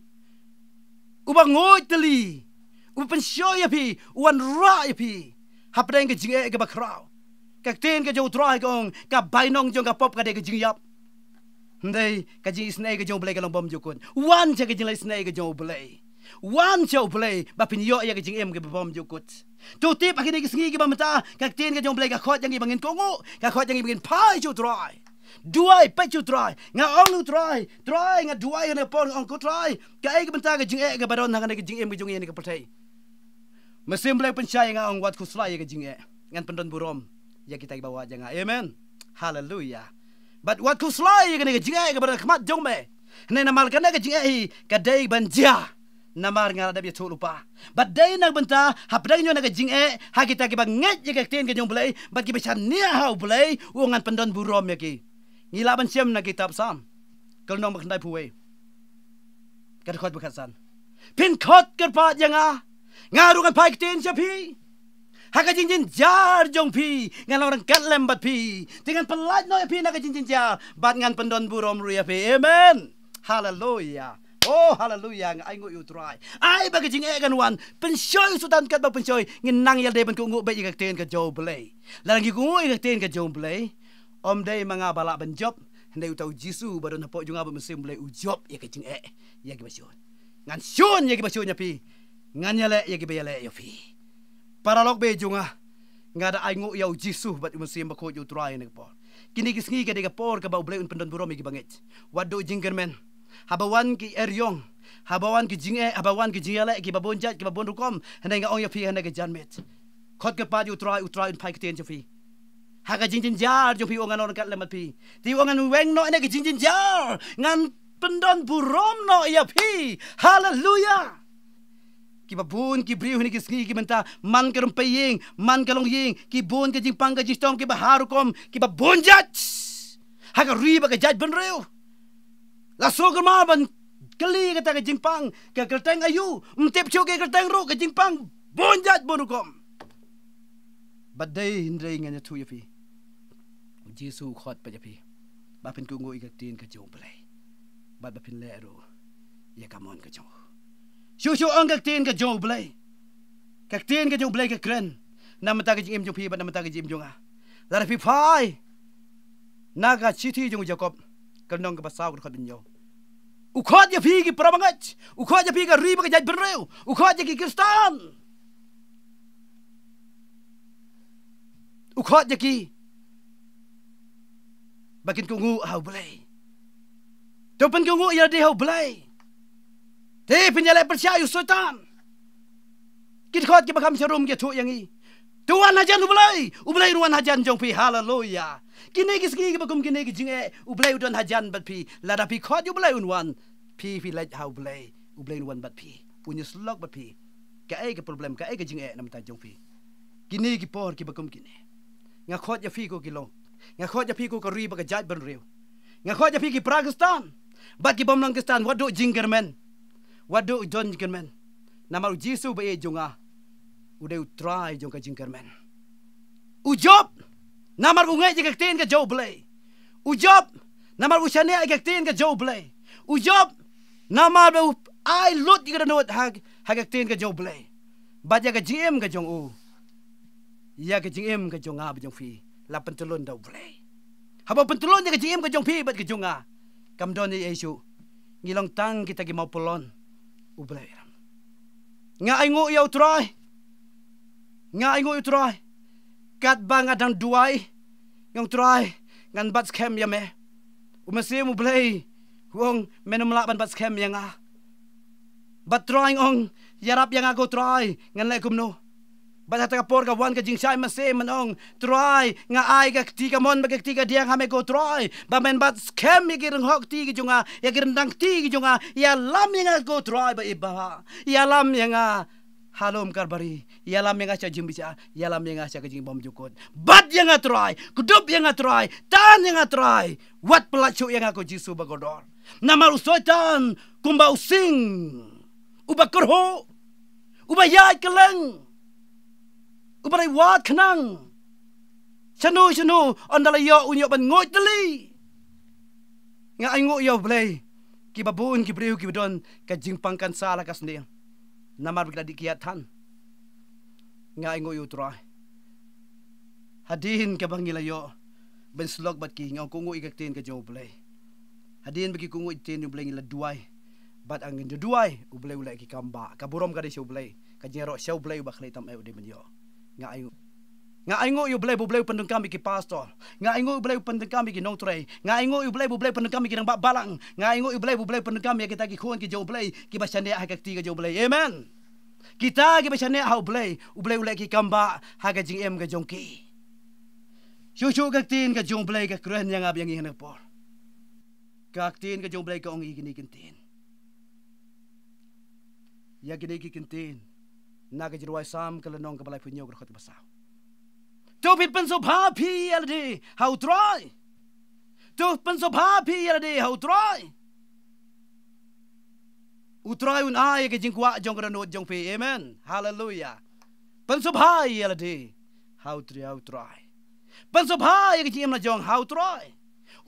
uba nguid tylli, uba pynshoi ïa phi, u wanrah ïa phi hapdeng ka jingeh kaba khraw. Ka ktien ka jong u Trai ka ong, ka bainong jong ka pop ka dei ka jingïap. Hynrei ka jingisynei ka jong u Blei ka long bymjukut. Wan sha ka jingleit synei ka jong u Blei. Wan sha u Blei ba phin ïoh ïa ka jingim kaba bymjukut. To tip ha kine ki sngi kiba mynta, ka ktien ka jong u Blei ka khot ïa ngi ba ngin kohnguh, ka khot ïa ngi ba ngin phai sha u Trai. Duwai, peit sha u Trai. Nga ong ïa u Trai, Trai, nga duwai ha kane ka por, nga ong, ko Trai, kaei ka bynta ka jingeh kaba don ha kane ka jingim ka jong ngi ha kane ka pyrthei? Mynsiem Blei pynshai ïa nga, ong, wat khuslai ïa ka jingeh, ngan pyndon burom ïa kita kiba wad ïa nga. Amen. Haleluya. Bad wat khuslai ïa kane ka jingeh kaba don ha khmat jong me. Hynrei namar kane ka jingeh hi ka dei ban jia, namar nga la dep ïathuh lypa. Bad dei na ka bynta hapdeng jong kane ka jingeh, ha kita kiba ngeit ïa ka ktien ka jong u Blei bad kiba shaniah ha u Blei, u ong ngan pyndon burom ïa ki. Ngi lah ban shem na ka kitab Salm, ka lynnong ba khyndaiphew wei, ka dkhot ba khatsan. Phin khot kyrpad ïa nga, nga ruh ngan phai ktien sha phi. Ha ka jingjynjar jong phi ngan long ryngkat lem bad phi. Te ngan pyllait noh ïa phi na ka jingjynjar bad ngan pyndon burom ruh ïa phi. Amen. Haleluya. Oh, haleluya. Nga ainguh ïa u Trai. Ai ba ka jingeh kan wan. Pynshoi u Soitan katba pynshoi. Ngin nang ïalade ban kohnguh beit ïa ka ktien ka jong u Blei. Lada ngi kohnguh ïa ka ktien ka jong u Blei, ym dei ma nga ba lah ban jop, hynrei uta u Jisu ba don hapoh jong nga bad u Mynsiem Blei u jop ïa ka jingeh, ïa kiba shun. Ngan shun ïa kiba shun ïa phi, ngan ïaleh ïa kiba ïaleh ïa phi. Paralok baieit jong nga, nga da ainguh ïa u Jisu bad u Mynsiem Bakhuid u Trai ha kane ka por. Kine ki sngi ka dei ka por kaba u Blei un pyndon burom ïa kiba ngeit. Wat duh jingkyrmen. Haba wan ki eriong, haba wan ki jingeh, haba wan ki jingïaleh kiba bun jait kiba bun rukom, hynrei nga ong ïa phi ha kane ka janmiet, khot kyrpad ïa u Trai, u Trai un phai ktien sha phi. Ha ka jingjynjar jong phi u ong ngan long ryngkat lem bad phi. Te u ong ngan weng noh ha kane ka jingjynjar, ngan pyndon burom noh ïa phi. Haleluya. Kiba bun ki briew ha kine ki sngi ki mynta, man ka rympei ïing, man ka longïing, ki bun ka jingpang ka jingshitom kiba har rukom, kiba bun jait ha ka ri bad ka jaitbynriew. La sngewkmen ban kylli kata ka jingpang, ka kyrteng aïu? Ym tip shuh ka kyrteng ruh, ka jingpang bun jait bun rukom. Bad dei hynrei ngan ïathuh ïa phi, u Jisu u khot pat ïa phi ba phin kohnguh ïa ka ktien ka jong u Blei bad ba phin leh ruh ïa ka mon ka jong u. Shuh shuh ong ka ktien ka jong u Blei. Ka ktien ka jong u Blei ka kren na ka bynta ka jingim jong phi bad na ka bynta ka jingim jong nga. Lada phi phai na ka shithi jong u Jakob, ka lynnong kaba saw, ka dkhot ba hynñiew, u khot ïa phi ki parabangeit, u khot ïa phi ka ri bad ka jaitbynriew, u khot ïa ki Khristan, u khot ïa ki ba kin kohnguh ha u Blei. To phin kohnguh ïa lade ha u Blei, te phin ïaleh pyrshah ïa u Soitan. Ki dkhot kiba kham sharum ki ïathuh ïa ngi, to wan hajan u Blei, u Blei un wan hajan jong phi. Haleluya. Kine ki sngi kiba kum kine ki jingeh, u Blei u don hajan bad phi. Lada phi khot ïa u Blei un wan. Phi, phi leit ha u Blei, u Blei un wan bad phi, un ïasyllok bad phi. Kaei ka problem, kaei ka jingeh na ka bynta jong phi, Kine ki por kiba kum kine, nga khot ïa phi ko ki long, nga khot ïa phi ko ka ri bad ka jaitbynriew, nga khot ïa phi ki para Khristan bad ki bym long Khristan, wat duh jingkyrmen, wat duh don jingkyrmen. Namar u Jisu ba ïeit jong nga u dei u Trai jong ka jingkyrmen. U jop namar u ngeit ïa ka ktien ka jong U Blei. U jop namar u shaniah ïa ka ktien ka jong U Blei. U jop namar ba u ai lut ïa ka dohnud ha, ha ka ktien ka jong U Blei. Bad ïa ka jingim ka jong u, ïa ka jingim ka jong nga bad jong phi la pyntyllun da U Blei. Haba pyntyllun ïa ka jingim ka jong phi bad ka jong nga, kam don ei ei shuh. Ngi long tang kita ki mawpyllun U Blei. Nga ainguh ïa U Trai. Nga ainguh ïa U Trai. Katba nga dang duwai, nga ong, Trai, ngan bat skhem ïa me. U Mynsiem U Blei u ong, men ym lah ban bat skhem ïa nga. Bad Trai nga ong, ïarap ïa nga ko Trai, ngan leh kumno? Bad ha kata ka por ka wan ka jingshai mynsiem, men ong, Trai, nga ai ka kti kamon bad ka kti kadiang ha me ko Trai, ba men bat skhem ïa ki rynghok kti ki jong nga, ïa ki ryndang kti ki jong nga. Ïalam ïa nga ko Trai ba ïeit ba bha. Ïalam ïa nga ha lum Kalbari. Ïalam ïa nga sha jingbishar, ïalam ïa nga sha ka jingbymjukut. Bat ïa nga Trai, kdup ïa nga Trai, tan ïa nga Trai. Wat pyllait shuh ïa nga ko Jisu bakordor. Namar u Soitan kumba u sing uba kyrhuh, uba ïaid kylleng, uba dei wad khnang. Shano shano ynda la ïoh un ïoh ban nguid tylli. Nga ainguh ïa U Blei, kiba bun ki briew kiba don ka jingpang kansar ha ka sniang namar ba ki la dih kiad than. Nga ainguh ïa U Trai. Hadien kaba ngi la ïoh ban slok bad ki, nga ong, kohnguh ïa ka ktien ka jong U Blei. Hadien ba ki kohnguh ïa ka ktien U Blei ngi la duwai. Bad ha ngi duwai, U Blei u leh ki kam ba ka burom ka dei sha U Blei, ka jingïaroh sha U Blei uba khlieh tam eh u dei ban ïoh. Nga ainguh, nga ainguh ïa U Blei ba U Blei u pyndonkam ïa ki pastor. Nga ainguh ïa U Blei u pyndonkam ïa ki nongtrei. Nga ainguh ïa U Blei ba U Blei u pyndonkam ïa ki rangbah balang. Nga ainguh ïa U Blei ba U Blei u pyndonkam ïa kita ki khun ki jong U Blei kiba shaniah ha ka kti ka jong U Blei. Amen. Kita kiba shaniah ha U Blei, U Blei u leh ki kam ba ha ka jingim ka jong ki. Shuh shuh ka ktien ka jong U Blei ka kren ïa nga biang ïa nga por. Ka ktien ka jong U Blei ka ong ïa kine ki ktien. Ïa kine ki ktien na ka Jingrwai Salm ka lynnong kaba laiphew hynñiew ka dkhot kaba saw. To phi pynsngewbha phi ïa lade ha U Trai. To pynsngewbha phi ïa lade ha U Trai. U Trai un ai ïa ka jingkwah jong ka dohnud jong phi. Amen. Haleluya. Pynsngewbha ïa lade ha U Trai, ha U Trai. Pynsngewbha ïa ka jingim la jong ha U Trai.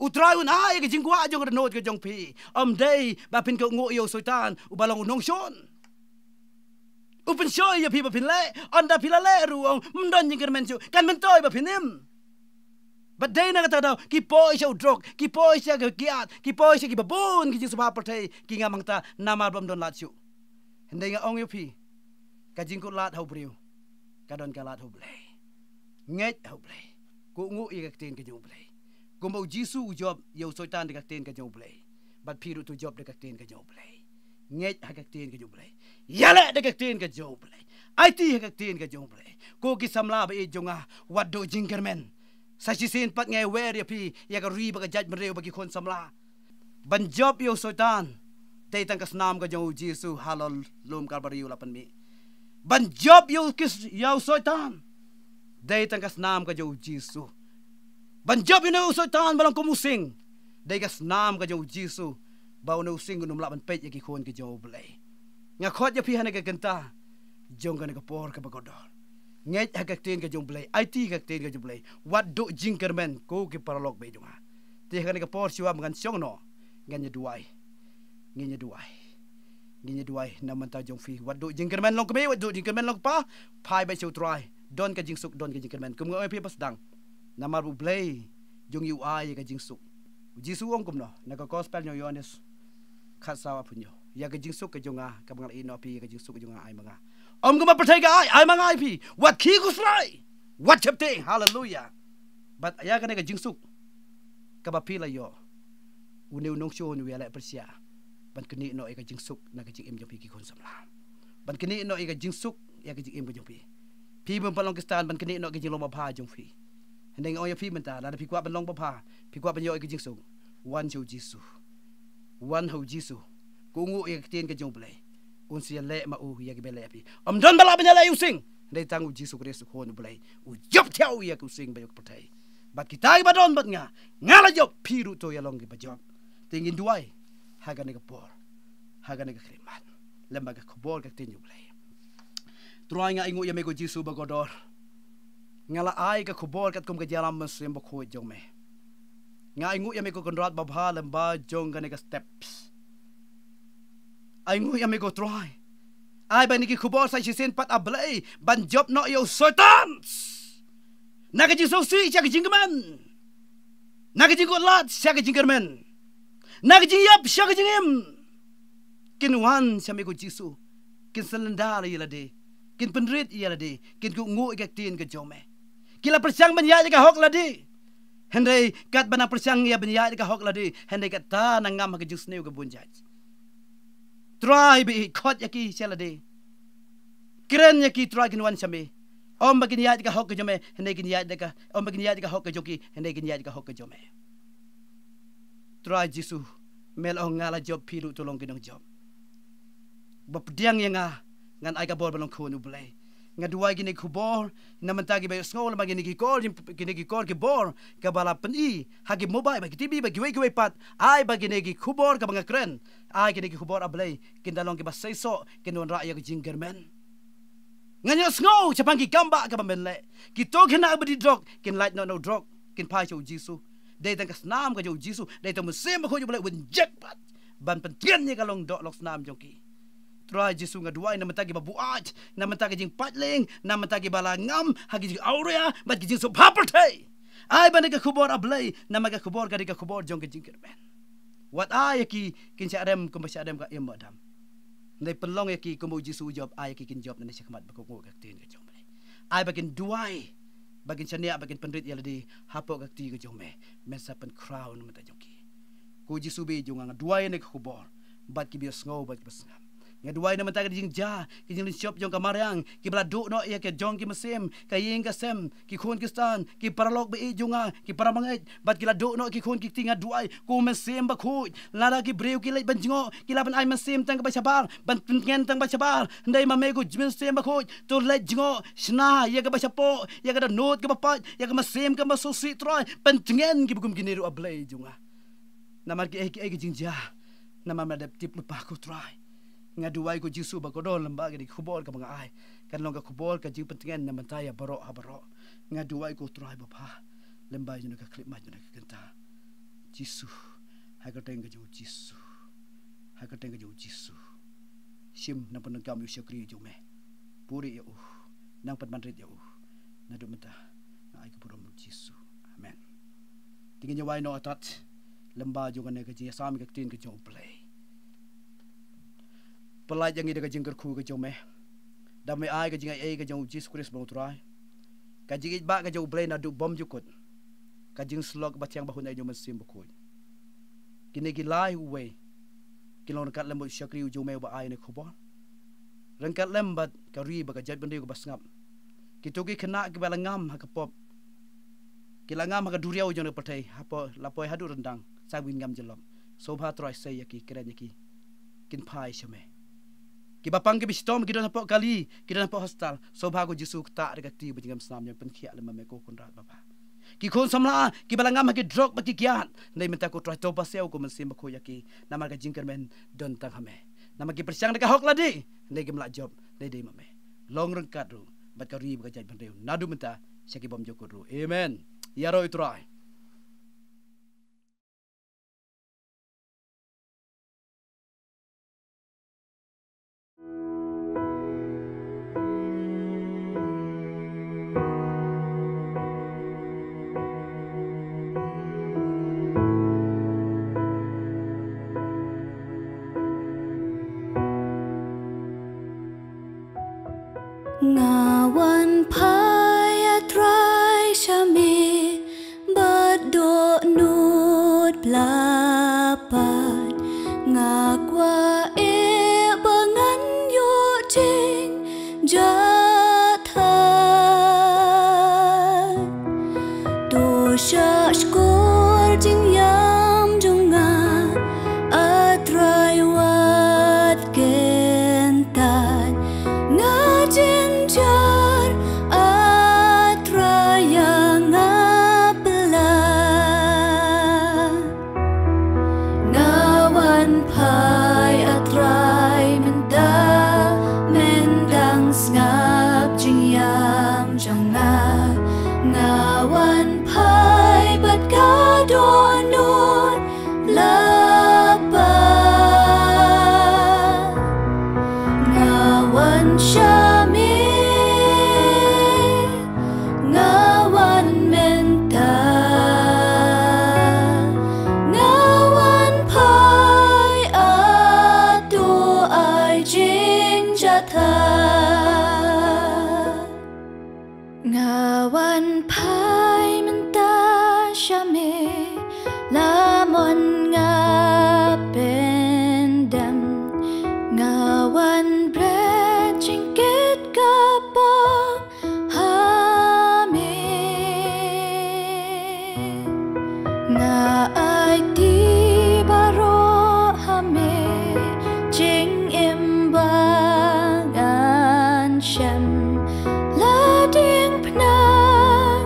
U Trai un ai ïa ka jingkwah jong ka dohnud ka jong phi. Ym dei ba phin kohnguh ïa u Soitan uba long u nongshun. U pynshoi ïa phi ba phin leh, ynda phi la leh ruh u ong, ym don jingkyrmen shuh, kan myntoi ba phin im. Bad dei na kata ka daw ki poi sha u drok, ki poi sha ka kiad, ki poi sha kiba bun ki jingsngewbha pyrthei, ki ngam hangta namar ba ym don lad shuh. Hynrei nga ong ïa phi, ka jingkut lad ha u briew ka don ka lad ha U Blei. Ngeit ha U Blei. Kohnguh ïa ka ktien ka jong U Blei. Kumba u Jisu u jop ïa u Soitan da ka ktien ka jong U Blei, bad phi ruh to jop da ka ktien ka jong U Blei. Ngeit ha ka ktien ka jong U Blei. Ïaleh da ka ktien ka jong U Blei. Aiti ha ka ktien ka jong U Blei. Ko ki samla ba ïeit jong nga, wat duh jingkyrmen. Sa shisien pat nga ïawer ïa phi ïa ka ri bad ka jaitbynriew bad ki khun samla. Ban jop ïa u Soitan dei tang ka snam ka jong u Jisu ha lum Kalbari u la pynmih. Ban jop ïa u kis-, ïa u Soitan dei tang ka snam ka jong u Jisu. Ban jop ïa une u Soitan ba long kum u sing dei ka snam ka jong u Jisu, ba une u sing un ym lah ban peit ïa ki khun ki jong U Blei. Nga khot ïa phi ha kane ka kynta jong kane ka por kaba kordor. Ngeit ha ka ktien ka jong U Blei, aiti ha ka ktien ka jong U Blei. Wat duh jingkyrmen ko ki paralok ba ïeit jong nga. Te ha kane ka por shuwa ba ngan shong noh, ngan ïa duwai. Ngin ïa duwai. Ngin ïa duwai na ka bynta jong phi. Wat duh jingkyrmen long kmie, wat duh jingkyrmen long kpa. Phai beit sha U Trai. Don ka jingsuk, don ka jingkyrmen. Kum nga ong ïa phi ba sdang. Namar U Blei jong ngi u ai ïa ka jingsuk. U Jisu u ong kumno na ka gospel jong u Ïoannis khatsaw arphew hynñiew. Ïa ka jingsuk ka jong nga kaba nga la ïehnoh ïa phi, ïa ka jingsuk ka jong nga ai ma nga. Ym kumba pyrthei ka ai, ai ma nga ïa phi. Wat khih khuslai. Wat sheptieng. Haleluya. Bad ïa kane ka jingsuk kaba phi la ïoh, une u nongshun un ïaleh pyrshah ban knieh noh ïa ka jingsuk na ka jingim jong phi ki khun samla. Ban knieh noh ïa ka jingsuk ïa ka jingim ka jong phi. Phi bym pat long Khristan ban knieh noh ïa ka jinglong babha jong phi. Hynrei nga ong ïa phi mynta, lada phi kwah ban long babha, phi kwah ban ïoh ïa ka jingsuk, wan sha u Jisu. Wan ha u Jisu. Kohnguh ïa ka ktien ka jong U Blei. Un sa ïaleh ma u ïa kiba leh ïa phi. Ym don ba lah ban ïaleh ïa u sing. Dei tang u Jisu Khrist u Khun u Blei u jop thiah ïa ka sing ba ïoh ka pyrthei. Bad kita kiba don bad nga, nga la jop, phi ruh to ïa long kiba jop. Te ngin duwai ha kane ka por, ha kane ka khyllipmat lem bad ka khubor ka ktien u Blei. Trai, nga ainguh ïa me ko Jisu ba kordor. Nga la ai ka khubor katkum ka jingïalam Mynsiem Bakhuid jong me. Nga ainguh ïa me ko Kynrad babha lem bad jong kane ka steps. Ainguh ïa me ko Trai. Ai ba kine ki khubor sa shisien pat, A Blei, ban jop noh ïa u Soitan. Na ka jingsngewsih sha ka jingkmen. Na ka jingkut lad sha ka jingkyrmen. Na ka jingïap sha ka jingim. Kin wan sha me ko Jisu. Kin syrlynda ïa lade. Kin pynrit ïa lade. Kin kohnguh ïa ka ktien ka jong me. Ki la pyrshang ban ïaid ïa ka hok lade. Hynrei katba nang pyrshang ïa ban ïaid ïa ka hok lade, hynrei kata nang ngam ha ka jingsniew ka bun jait. Trai, ba i khot ïa ki sha lade. Kren ïa ki Trai, kin wan sha me. Ym ba kin ïaid ïa ka hok ka jong me, hynrei kin ïaid ïa ka, ym ba kin ïaid ïa ka hok ka jong ki, hynrei kin ïaid ïa ka hok ka jong me. Trai Jisu, me la ong nga la jop, phi ruh to long ki nongjop. Ba pdiang ïa nga, ngan ai ka bor ban long khun u Blei. Nga duwai kine ki khubor na mynta kiba ïohsngew lem bad kine ki kor, kine ki kor ki bor kaba la pyni ha ki mobile bad ki T V bad kiwei kiwei pat. Ai ba kine ki khubor kaba nga kren, ai kine ki khubor, A Blei, kin da long kiba seisoh, kin wanrah ïa ka jingkyrmen. Ngan ïohsngew shaphang ki kam ba kaba men leh. Kito ki khynnah ba dih drok kin lait noh na u drok, kin phai sha u Jisu. Dei tang ka snam ka jong u Jisu, dei tang u Mynsiem Bakhuid u Blei u ban jek pat ban pyntngen ïa ka long doh long snam jong ki. Trai Jisu, nga duwai na mynta kiba buaid na mynta ka jingpait lieng, na mynta kiba la ngam ha ka jingawria bad ka jingsngewbha pyrthei. Ai ba kane ka khubor, A Blei, namar ka khubor ka dei ka khubor jong ka jingkyrmen. Wat ai ïa ki kin shah rem kumba shah rem ka im Adam. Hynrei pynlong ïa ki kumba u Jisu u jop, ai ïa ki kin jop nangne shakhmat ba kohnguh ka ktien ka jong me. Ai ba kin duwai, ba kin shaniah, ba kin pynrit ïa lade hapoh ka kti ka jong me. Men sa pynkhraw na mynta jong ki. Ko Jisu ba ïeit jong nga, nga duwai ïa kane ka khubor bad kiba ïohsngew bad kiba sngap. Nga duwai na mynta ka jingjia, ka jinglynshop jong ka mariang, kiba la duh noh ïa ka jong ki mynsiem, ka ïing ka sem, ki khun ki ksan, ki paralok ba ïeit jong nga, ki para bangeit, bad ki la duh noh ki khun ki kti. Nga duwai ko Mynsiem Bakhuid, lada ki briew ki leit ban jngoh, ki lah ban ai mynsiem tang kaba shabar, ban pyntngen tang ba shabar. Hynrei ma me ko Mynsiem Bakhuid, to leit jngoh, shna ïa kaba shapoh, ïa ka dohnud kaba pait, ïa ka mynsiem kaba sngewsih Trai, pyntngen kiba kum kine ruh, A Blei jong nga. Namar kiei kiei ki jingjia, namar me la dep tip lypa ko Trai. Nga duwai ko Jisu ba kordor, lem bad kane ka khubor kaba nga ai kan long ka khubor ka jingpyntngen na mynta ïa baroh ha baroh. Nga duwai ko Trai babha, lem bad ïa kane ka khyllipmat, ïa kane ka kynta. Jisu, ha ka kyrteng ka jong u Jisu. Ha ka kyrteng ka jong u Jisu. Shim, nang pyndonkam ïa u shakri jong me. Pure ïa u, nang pynban rit ïa u. Naduh mynta nga ai ka burom ha u Jisu. Amen. Te ngin ïa wai noh artat lem bad jong kane ka jingïasam ïa ka ktien ka jong u Blei. Pyllait ïa ngi da ka jingkyrkhu ka jong me. Da me ai ka jingaiei ka jong u Jisu Khrist ba u Trai, ka jingïeit ba ka jong u Blei naduh bymjukut, ka jingsyllok ba thiang ba hun ai jong u Mynsiem Bakhuid. Kine ki lai uwei ki long ryngkat lem bad u shakri u jong me uba ai ïa kane ka khubor. Ryngkat lem bad ka ri bad ka jaitbynriew kaba sngap. Kito ki khynnah kiba la ngam ha ka pop, ki la ngam ha ka duriaw jong ka pyrthei, hapoh, la poi haduh ryndang, sa kin ngam jyllop. Sngewbha Trai sei ïa ki, kren ïa ki, kin phai sha me. Kiba pang kiba shitom ki don hapoh kali, ki don hapoh hostel, sngewbha ko Jisu ktah da ka kti ba jingkyrmen snam, ïa pynkhiah lem ma me ko Kynrad babha. Ki khun samla kiba la ngam ha ki drok bad ki kiad, hynrei mynta ko Trai to pasiaw ko Mynsiem Bakhuid ïa ki, namar ka jingkyrmen don tang ha me. Namar ki pyrshang da ka hok lade, hynrei kim lah jop, hynrei dei ma me. Long ryngkat ruh bad ka ri bad ka jaitbynriew naduh mynta sha ki bymjukut ruh. Amen. Ïaroh ïa u Trai. Nga wan phai, A Trai, sha me bad dohnud pla pat. Nga kwah eh ba ngan ïoh jingïathait. To sha shkor jingïam jong nga, A Trai, wat kyntait. Nga jynjar Nga wan phai bad ka dohnud lapar. Nga wan sha me, nga wan mynta. Nga wan phai, atu ai jingjahthait. Nga wan phai mynta sha me, la mon nga pyndem. Nga wan bret jingkit ka bom ha me. Nga aiti baroh ha me, jingim ba ngan shem. La diengphna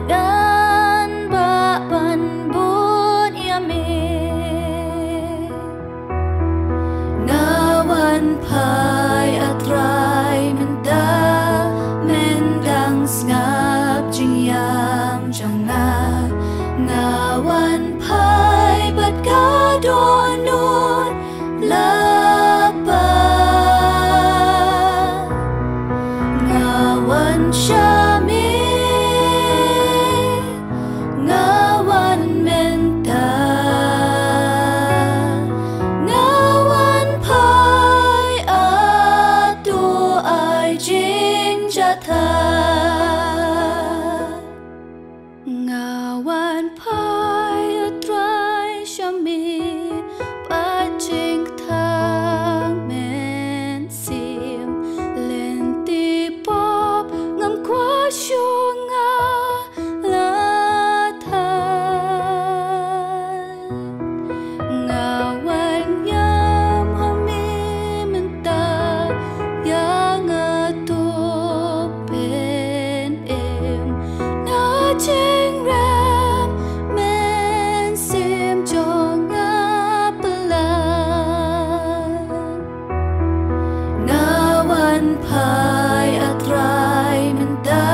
ngan bah ban bud ïa me. Nga wan phai, A Trai, mynta, men dang sngap jingïam jong nga. Nga wan phai bad ka dohnud lapar. Nga wan sha me, nga wan mynta. Nga wan phai, atu ai jingjahthait. Nga wan phai, A Trai, sha me bad jingthaw mynsiem. Lynti pop ngam kwah shuh nga la thait. Nga wan ïam ha me mynta, ïa nga to pynim. Na jingrem mynsiem jong nga palat. Nga wan phai, A Trai, mynta,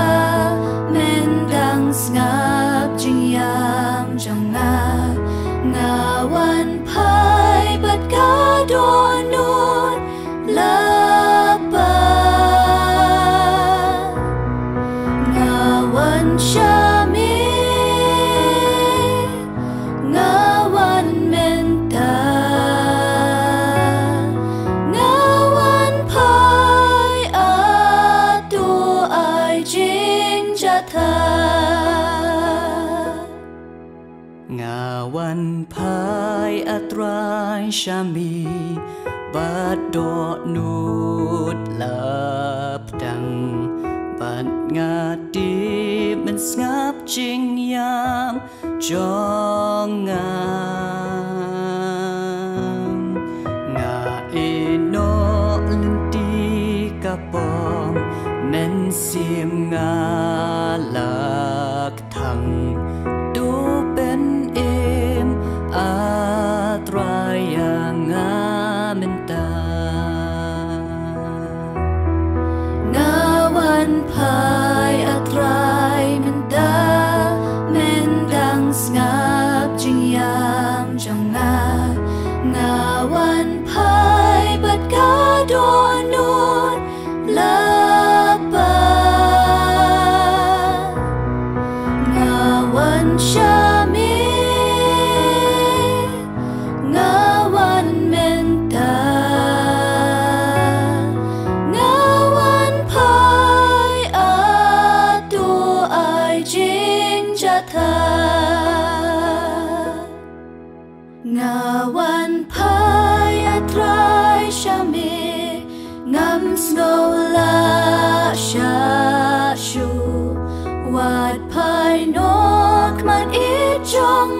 men dang sngap jingïam jong nga. Nga wan phai bad ka dohnud lapar. Nga wan sha me, nga wan mynta. Nga wan phai, atu ai jingjahthait. Nga wan phai, A Trai, sha me bad dohnud lapdeng. Bad nga tip men sngap jingïam jong nga. Nga ïehnoh lynti ka bom, mynsiem nga la kthang. To pynim, A Trai, ïa nga mynta. Nga wan phai, A Trai, mynta, men dang sngap jingïam jong nga. Nga wan phai bad ka dohnud lapar. Nga wan sha me, nga wan mynta. Nga wan phai, atu ai jingjahthait. Nga wan phai, A Trai, sha me, ngam sngew lah shah shuh. Wat phai noh khmat ïeit jong